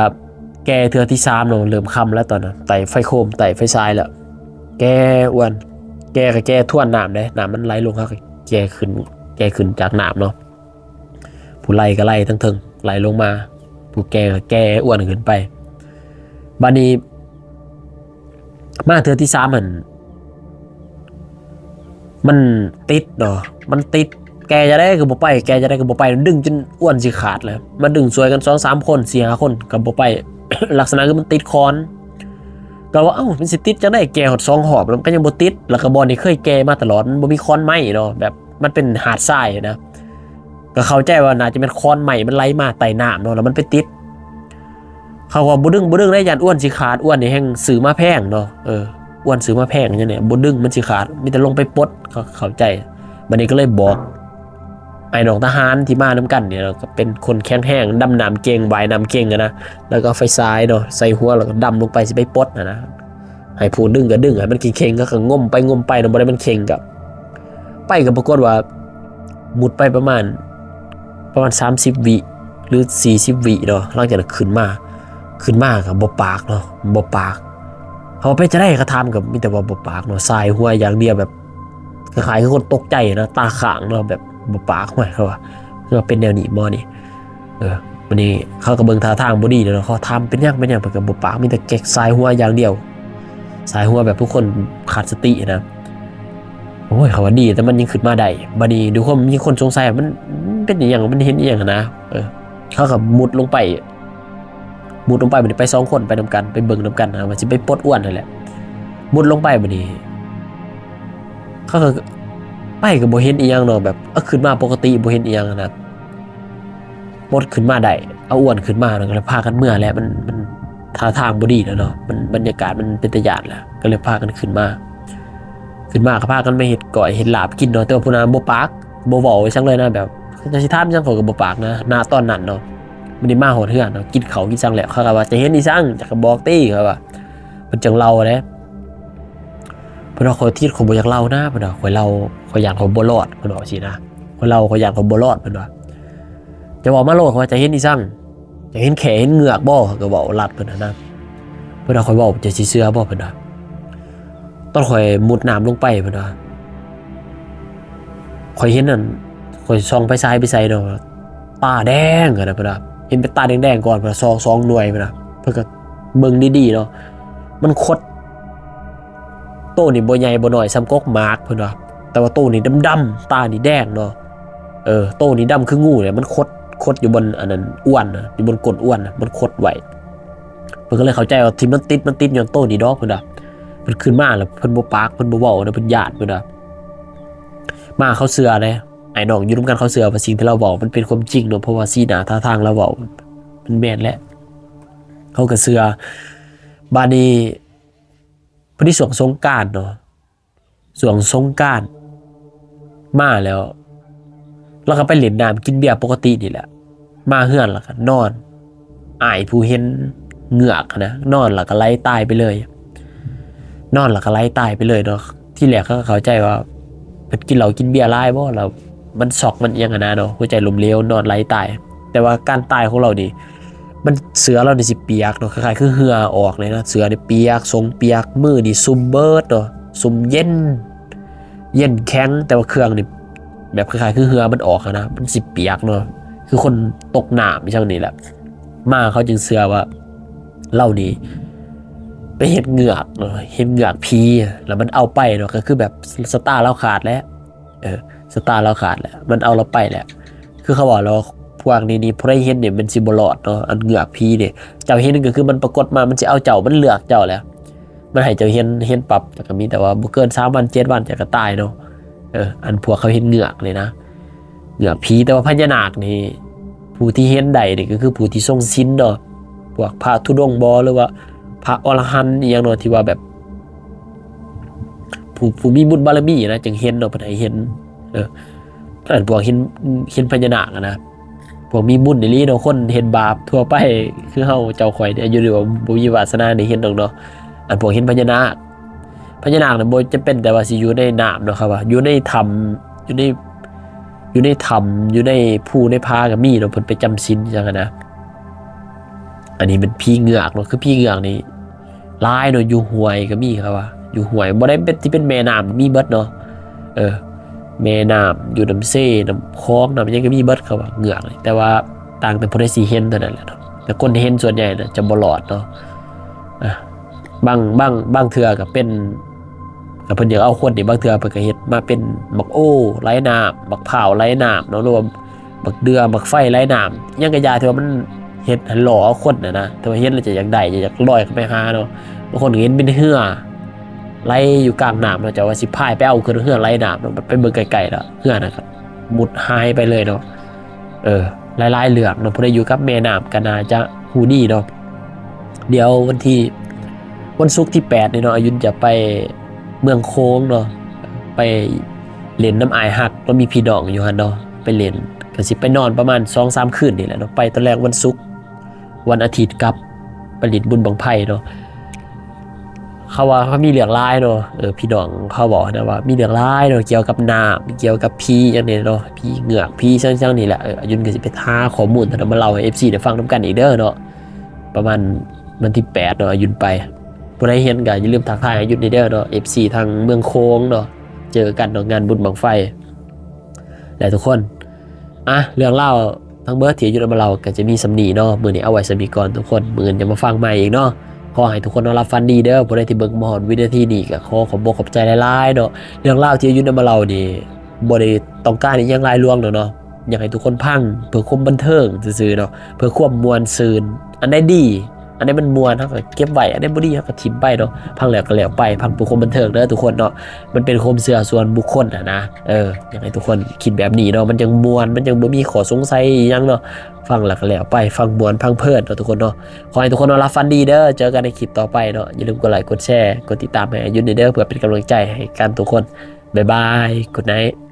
ແກ່ເທື່ອທີສາມເນາະ, ເລີ່ມຄ່ຳແລ້ວຕອນນັ້ນ, ໄຕ້ໄຟໂຄມ ໄຕ້ໄຟສາຍແລ້ວ, ແກ່ອ້ວນ ແກ່ກໍແກ່ທວນນ້ຳເດ້, ນ້ຳມັນໄຫຼລົງ ເຮົາກໍແກ່ຂຶ້ນ ແກ່ຂຶ້ນຈາກນ້ຳເນາະ. ຜູ້ໄລ່ກໍໄລ່ທາງເທິງ ໄລ່ລົງມາ, ຜູ້ແກ່ກໍແກ່ອ້ວນຂຶ້ນໄປ. ບາດນີ້ມາເທື່ອທີສາມຫັ້ນ ມັນຕິດເນາະ, ມັນຕິດ, ແກ່ຈັ່ງໃດກໍບໍ່ໄປ ແກ່ຈັ່ງໃດກໍບໍ່ໄປ, ດຶງຈົນອ້ວນຊິຂາດແລ້ວ, ມາດຶງຊ່ວຍກັນສອງສາມຄົນ ສີ່ຫ້າຄົນກໍບໍ່ໄປ. ລັກສະນະຄືມັນຕິດຄອນ, ກໍວ່າ ເອົ້າ ມັນຊິຕິດຈັ່ງໃດ ແກ່ຮອດສອງຮອບແລ້ວມັນກໍຍັງບໍ່ຕິດ, ແລ້ວກໍບ່ອນທີ່ເຄີຍແກ່ມາຕະຫຼອດ ມັນບໍ່ມີຄອນໄມ້ເນາະ, ແບບ ມັນເປັນຫາດຊາຍນະ, ກໍເຂົ້າໃຈວ່າໜ້າຈະແມ່ນຄອນໄມ້ມັນໄຫຼມາໃຕ້ນ້ຳເນາະ ແລ້ວມັນໄປຕິດ. ເຂົາວ່າບໍ່ດຶງ ບໍ່ດຶງໄດ້ ຢ້ານອ້ວນຊິຂາດ, ອ້ວນນີ້ແຮ່ງຊື້ມາແພງເນາະ, ເອີ ອ້ວນຊື້ມາແພງຫຍັງນີ້ ບໍ່ດຶງມັນຊິຂາດ, ມີແຕ່ລົງໄປປົດ, ເຂົາເຂົ້າໃຈ. ບັດນີ້ກໍເລີຍບອກອ້າຍນ້ອງທະຫານທີ່ມານຳກັນນີ້ເນາະ, ກໍເປັນຄົນແຂງແຮງ ດຳນ້ຳເກັ່ງ ວ່າຍນ້ຳເກັ່ງຫັ້ນນະ, ແລ້ວກໍເອົາໄຟສາຍເນາະ ໃສ່ຫົວ ແລ້ວກໍດຳລົງໄປ ຊິໄປປົດຫັ້ນນະ. ໃຫ້ຜູ້ດຶງກໍດຶງ ໃຫ້ມັນເຄັ່ງໆ ກໍ ກໍງົມໄປງົມໄປເນາະ, ບໍ່ໄດ້ມັນເຄັ່ງກໍໄປ. ກໍປາກົດວ່າມຸດໄປປະມານ ປະມານສາມສິບວິ ຫຼື ສີ່ສິບວິເນາະ, ຫຼັງຈາກນັ້ນຂຶ້ນມາ ຂຶ້ນມາກໍບໍ່ປາກເນາະ, ບໍ່ປາກ. ເຮົາວ່າເປັນຈັ່ງໃດ ກໍຖາມ ກໍມີແຕ່ວ່າບໍ່ປາກເນາະ, ສາຍຫົວຢ່າງດຽວ ແບບຄ້າຍໆຄືຄົນຕົກໃຈນະ, ຕາຄ້າງເນາະ, ແບບບໍ່ປາກ. ໂອ້ຍ ເຂົາວ່າ ຄືວ່າເປັນແນວນີ້ໝໍນີ້. ເອີ ບັດນີ້ເຂົາກໍເບິ່ງທ່າທາງບໍ່ດີແລ້ວເນາະ, ເຂົາຖາມເປັນຫຍັງ ເປັນຫຍັງ ເພິ່ນກໍບໍ່ປາກ, ມີແຕ່ແກະສາຍຫົວຢ່າງດຽວ, ສາຍຫົວແບບຜູ້ຄົນຂາດສະຕິນະ. ໂອ້ຍ ເຂົາວ່າດີ ແຕ່ມັນຍັງຂຶ້ນມາໄດ້. ບັດນີ້ດ້ວຍຄວາມມີຄົນສົງໄສວ່າມັນ ມັນເປັນອີ່ຫຍັງ ມັນເຫັນອີ່ຫຍັງຫັ້ນນະ. ເອີ ເຂົາກໍມຸດລົງໄປ ມຸດລົງໄປ ບັດນີ້ໄປສອງຄົນ ໄປນຳກັນ ໄປເບິ່ງນຳກັນນະ ວ່າຊິໄປປົດອ້ວນຫັ້ນແຫຼະ. ມຸດລົງໄປບັດນີ້ ເຂົາກໍໄປກໍບໍ່ເຫັນອີ່ຫຍັງເນາະ, ແບບ ເອີ ຂຶ້ນມາປົກກະຕິ ບໍ່ເຫັນອີ່ຫຍັງຫັ້ນນະ. ປົດຂຶ້ນມາໄດ້ ເອົາອ້ວນຂຶ້ນມາ ແລ້ວກໍເລີຍພາກັນເມືອແຫຼະ. ມັນ ມັນທ່າທາງບໍ່ດີແລ້ວເນາະ, ມັນ ບັນຍາກາດມັນເປັນຕາຢ້ານແລ້ວ, ກໍເລີຍພາກັນຂຶ້ນມາ. ຂຶ້ນມາກໍພາກັນມາເຮັດກ້ອຍເຮັດລາບກິນເນາະ, ແຕ່ວ່າຜູ້ນັ້ນບໍ່ປາກ ບໍ່ເວົ້າອີ່ຫຍັງເລີຍນະ, ແບບເຂົາເຈົ້າຊິຖາມຫຍັງ ເຂົາກໍບໍ່ປາກນະ ນະຕອນນັ້ນເນາະ. ບັດນີ້ມາຮອດເຮືອນເນາະ, ກິນເຂົ້າກິນຫຍັງແລ້ວ ເຂົາກໍວ່າ ຈະເຫັນອີ່ຫຍັງ ຈະກໍບອກຕິ ເຂົາວ່າ. ເພິ່ນຈັ່ງເລົ່າເດ້ ເພິ່ນວ່າ ຂ້ອຍຕິດ ຂ້ອຍບໍ່ຢາກເລົ່ານະ ເພິ່ນວ່າ ຂ້ອຍເລົ່າ ຂ້ອຍຢ້ານຂ້ອຍບໍ່ລອດ ເພິ່ນວ່າຊີ້ນະ, ຂ້ອຍເລົ່າ ຂ້ອຍຢ້ານຂ້ອຍບໍ່ລອດ ເພິ່ນວ່າ. ເຈົ້າເວົ້າມາໂລດ ຂ້ອຍວ່າ ເຈົ້າເຫັນອີ່ຫຍັງ ເຈົ້າເຫັນແຂ້ເຫັນເງືອກບໍ່ ເຂົາກໍເວົ້າລັດເພິ່ນຫັ້ນນະ. ເພິ່ນວ່າ ຂ້ອຍເວົ້າ ເຈົ້າຊິເຊື່ອບໍ່ ເພິ່ນວ່າ. ຕອນຂ້ອຍມຸດນ້ຳລົງໄປ ເພິ່ນວ່າ ຂ້ອຍເຫັນອັນ ຂ້ອຍສ່ອງໄຟສາຍໄປໃສ່ເນາະ ຕາແດງຫັ້ນນະ ເພິ່ນວ່າ ເຫັນເປັນຕາແດງໆກ່ອນ ເພິ່ນວ່າ ສອງ ສອງໜ່ວຍ ເພິ່ນວ່າ. ເພິ່ນກໍເບິ່ງດີໆເນາະ ມັນຄົດ ໂຕນີ້ບໍ່ໃຫຍ່ບໍ່ນ້ອຍສ່ຳກົກໝາກ ເພິ່ນວ່າ ແຕ່ວ່າໂຕນີ້ດຳໆ ຕານີ້ແດງເນາະ. ເອີ ໂຕນີ້ດຳຄືງູເລີຍ ມັນຂົດ ຂົດຢູ່ບ່ອນອັນນັ້ນ ອ້ວນນະ ຢູ່ບ່ອນກົ້ນອ້ວນນະ ມັນຂົດໄວ້. ເພິ່ນກໍເລີຍເຂົ້າໃຈວ່າທີ່ມັນຕິດ ມັນຕິດຍ້ອນໂຕນີ້ດອກ ເພິ່ນວ່າ. ເພິ່ນຂຶ້ນມາແລ້ວເພິ່ນບໍ່ປາກ ເພິ່ນບໍ່ເວົ້ານະ ເພິ່ນຢ້ານ ເພິ່ນວ່າ. ມາເຂົາເຊື່ອເດ້ ອ້າຍນ້ອງຢູ່ນຳກັນເຂົາເຊື່ອວ່າສິ່ງທີ່ລາວເວົ້າມັນເປັນຄວາມຈິງເນາະ ເພາະວ່າສີໜ້າທ່າທາງລາວເວົ້າມັນແມ່ນແຫຼະ. ເຮົາກໍເຊື່ອ. ບາດນີ້ ພໍດີຊ່ວງສົງການເນາະ ຊ່ວງສົງການມາແລ້ວ ລາວກໍໄປຫຼິ້ນນ້ຳກິນເບຍປົກກະຕິນີ້ແຫຼະ. ມາເຮືອນລາວກໍນອນ ອ້າຍຜູ້ເຫັນເງືອກນະ ນອນລາວກໍໄຫຼຕາຍໄປເລີຍ ນອນລາວກໍໄຫຼຕາຍໄປເລີຍເນາະ. ທີແລກເຂົາກໍເຂົ້າໃຈວ່າເພິ່ນກິນເຫຼົ້າກິນເບຍຫຼາຍບໍ່ ແລ້ວມັນຊັອກມັນຫຍັງຫັ້ນນະເນາະ ຫົວໃຈລົ້ມເຫຼວ ນອນໄຫຼຕາຍ. ແຕ່ວ່າການຕາຍຂອງລາວນີ້ ມັນ ເສື້ອລາວນີ້ຊິປຽກເນາະ ຄ້າຍໆຄືເຫື່ອອອກເລີຍນະ. ເສື້ອນີ້ປຽກ ສົ້ງປຽກ ມືນີ້ຊຸ່ມເບີດເນາະ ຊຸ່ມເຢັນ ເຢັນແຂງ. ແຕ່ວ່າເຄື່ອງນີ້ແບບຄ້າຍໆຄືເຫື່ອມັນອອກຫັ້ນນະ ມັນຊິປຽກເນາະ ຄືຄົນຕົກນ້ຳອີ່ຫຍັງນີ້ແຫຼະ. ມາເຂົາຈຶ່ງເຊື່ອວ່າລາວນີ້ໄປເຫັນເງືອກເນາະ ເຫັນເງືອກຜີ ແລ້ວມັນເອົາໄປເນາະ ກໍຄືແບບຊະຕາລາວຂາດແຫຼະ. ເອີ ຊະຕາລາວຂາດແຫຼະ ມັນເອົາລາວໄປແຫຼະ. ຄືເຂົາເວົ້າແລ້ວ ພວກນີ້ນີ້ ຜູ້ໃດເຫັນນີ້ມັນຊິບໍ່ລອດເນາະ ອັນເງືອກຜີນີ້. ເຈົ້າເຫັນກໍຄືມັນປາກົດມາ ມັນຊິເອົາເຈົ້າ ມັນເລືອກເຈົ້າແຫຼະ ມັນໃຫ້ເຈົ້າເຫັນ ເຫັນປັບ ແລ້ວກໍມີແຕ່ວ່າບໍ່ເກີນສາມວັນ ເຈັດວັນ ເຈົ້າກໍຕາຍເນາະ. ເອີ ອັນພວກເຂົາເຫັນເງືອກນີ້ນະ ເງືອກຜີ. ແຕ່ວ່າພະຍານາກນີ້ ຜູ້ທີ່ເຫັນໄດ້ນີ້ກໍຄືຜູ້ທີ່ຊົງສິນເນາະ ພວກພະທຸດົງບໍ ຫຼືວ່າພະອໍລະຫັນອີ່ຫຍັງເນາະ ທີ່ວ່າແບບ ຜູ້ ຜູ້ມີບຸນບາລະມີນະ ຈຶ່ງເຫັນເນາະ ເພິ່ນໃຫ້ເຫັນ. ເອີ ອັນພວກເຫັນ ເຫັນພະຍານາກຫັ້ນນະ ພວກມີບຸນອີ່ຫຼີເນາະ. ຄົນເຮັດບາບທົ່ວໄປຄືເຮົາເຈົ້າຂ້ອຍນີ້ ອາຍຸນີ້ບໍ່ມີວາສະໜາໄດ້ເຫັນດອກເນາະ. ອັນພວກເຫັນພະຍານາກ ພະຍານາກນະ ບໍ່ຈຳເປັນແຕ່ວ່າຊິຢູ່ໃນນ້ຳເນາະ ເຂົາວ່າຢູ່ໃນຖ້ຳ ຢູ່ໃນ ຢູ່ໃນຖ້ຳ ຢູ່ໃນພູໃນຜາກໍມີເນາະ ເພິ່ນໄປຈຳສິນຈັ່ງຊັ້ນນະ. ອັນນີ້ແມ່ນຜີເງືອກເນາະ ຄືຜີເງືອກນີ້ຫຼາຍເນາະ ຢູ່ຫ້ວຍກໍມີ ເຂົາວ່າຢູ່ຫ້ວຍ ບໍ່ໄດ້ເປັນ ທີ່ເປັນແມ່ນ້ຳມີເບິດເນາະ. ເອີ ແມ່ນ້ຳ ຢູ່ນ້ຳເຊ ນ້ຳຂອງ ນ້ຳຫຍັງກໍມີເບິດ ເຂົາວ່າເງືອກນີ້. ແຕ່ວ່າຕ່າງແຕ່ຜູ້ໃດຊິເຫັນເທົ່ານັ້ນແຫຼະເນາະ ແຕ່ຄົນທີ່ເຫັນສ່ວນໃຫຍ່ນະ ຈະບໍ່ລອດເນາະ. ອ່າ ບາງ ບາງ ບາງເທື່ອກໍເປັນ ກໍເພິ່ນຢາກເອົາຄົນນີ້ ບາງເທື່ອເພິ່ນກໍເຮັດມາເປັນໝາກໂອໄຫຼນ້ຳ ໝາກພ້າວໄຫຼນ້ຳເນາະ ຫຼືວ່າໝາກເດື່ອ ໝາກໄຟໄຫຼນ້ຳ ຫຍັງກໍຢ່າ ທີ່ວ່າມັນເຮັດໃຫ້ຫຼໍ່ເອົາຄົນຫັ້ນນະ ທີ່ວ່າເຫັນແລ້ວຈະຢາກໄດ້ ຈະຢາກລອຍເຂົ້າໄປຫາເນາະ. ບາງຄົນກໍເຫັນເປັນເຮືອໄຫຼຢູ່ກາງນ້ຳເນາະ ເຈົ້າວ່າຊິພາຍໄປເອົາຂຶ້ນເຮືອໄຫຼນ້ຳເນາະ ໄປເບິ່ງໃກ້ໆແລ້ວເຮືອນັ້ນກໍມຸດຫາຍໄປເລີຍເນາະ. ເອີ ຫຼາຍໆເລື່ອງເນາະ ຜູ້ໃດຢູ່ກັບແມ່ນ້ຳກໍໜ້າຈະຮູ້ດີເນາະ. ດຽວວັນທີ ວັນສຸກທີແປດນີ້ເນາະ ອາຍຸນຈະໄປເມືອງໂຂງເນາະ ໄປຫຼິ້ນນຳອ້າຍຮັກ ລາວມີພີ່ນ້ອງຢູ່ຫັ້ນເນາະ ໄປຫຼິ້ນ ກໍຊິໄປນອນປະມານສອງສາມຄືນນີ້ແຫຼະເນາະ. ໄປຕອນແລງວັນສຸກ ວັນອາທິດກັບ ໄປຫຼິ້ນບຸນບັ້ງໄຟເນາະ. ເຂົາວ່າເຂົາມີເລື່ອງຫຼາຍເນາະ ເອີ ພີ່ນ້ອງເຂົາເວົ້ານະວ່າມີເລື່ອງຫຼາຍເນາະ ກ່ຽວກັບນ້ຳ ກ່ຽວກັບຜີຫຍັງນີ້ເນາະ ຜີເງືອກ ຜີຫຍັງໆນີ້ແຫຼະ. ເອີ ອາຍຸນກໍຊິໄປຫາຂໍ້ມູນມາເລົ່າໃຫ້ເອັຟຊີໄດ້ຟັງນຳກັນອີກເດີເນາະ ປະມານວັນທີແປດເນາະ ອາຍຸນໄປ. ຜູ້ໃດເຫັນກໍຢ່າລືມທັກທາຍອາຍຸນແດ່ເດີເນາະ ເອັຟຊີທາງເມືອງໂຂງເນາະ ເຈີກັນເນາະ ງານບຸນບັ້ງໄຟ ແລະ ທຸກຄົນ. ອ່ະ ເລື່ອງລາວທັງເບິດທີ່ອາຍຸນເອົາມາເລົ່າກໍຈະມີສ່ຳນີ້ເນາະ ມື້ນີ້ເອົາໄວ້ສ່ຳນີ້ກ່ອນທຸກຄົນ ມື້ອື່ນຈະມາຟັງໃໝ່ອີກເນາະ. ຂໍໃຫ້ທຸກຄົນນອນຫຼັບຝັນດີເດີ. ຜູ້ໃດທີ່ເບິ່ງມາຮອດວິນາທີນີ້ກໍຂໍຂອບອົກຂອບໃຈຫຼາຍໆເນາະ. ເລື່ອງລາວທີ່ອາຍຸນເອົາມາເລົ່ານີ້ ບໍ່ໄດ້ຕ້ອງການອີ່ຫຍັງຫຼາຍຫຼວງດອກເນາະ ຢາກໃຫ້ທຸກຄົນຟັງເພື່ອຄວາມບັນເທີງຊື່ໆເນາະ ເພື່ອຄວາມມ່ວນຊື່ນ. ອັນໃດດີ ອັນໃດມັນມ່ວນເຮົາກໍເກັບໄວ້ ອັນໃດບໍ່ດີເຮົາກໍຖິ້ມໄປເນາະ. ຟັງແລ້ວກໍແລ້ວໄປ ຟັງເພື່ອຄວາມບັນເທີງເດີທຸກຄົນເນາະ ມັນເປັນຄວາມເຊື່ອສ່ວນບຸກຄົນຫັ້ນນະ. ເອີ ຢາກໃຫ້ທຸກຄົນຄິດແບບນີ້ເນາະ ມັນຈັ່ງມ່ວນ ມັນຈັ່ງບໍ່ມີຂໍ້ສົງໄສອີ່ຫຍັງເນາະ. ຟັງແລ້ວກໍແລ້ວໄປ ຟັງມ່ວນຟັງເພີນເນາະທຸກຄົນເນາະ. ຂໍໃຫ້ທຸກຄົນນອນຫຼັບຝັນດີເດີ. ເຈີກັນໃນຄລິບຕໍ່ໄປເນາະ. ຢ່າລືມກົດໄລກົດແຊ ກົດຕິດຕາມໃຫ້ອາຍຸນແດ່ເດີ ເພື່ອເປັນກຳລັງໃຈໃຫ້ກັນທຸກຄົນ. ບາຍບາຍ Good night.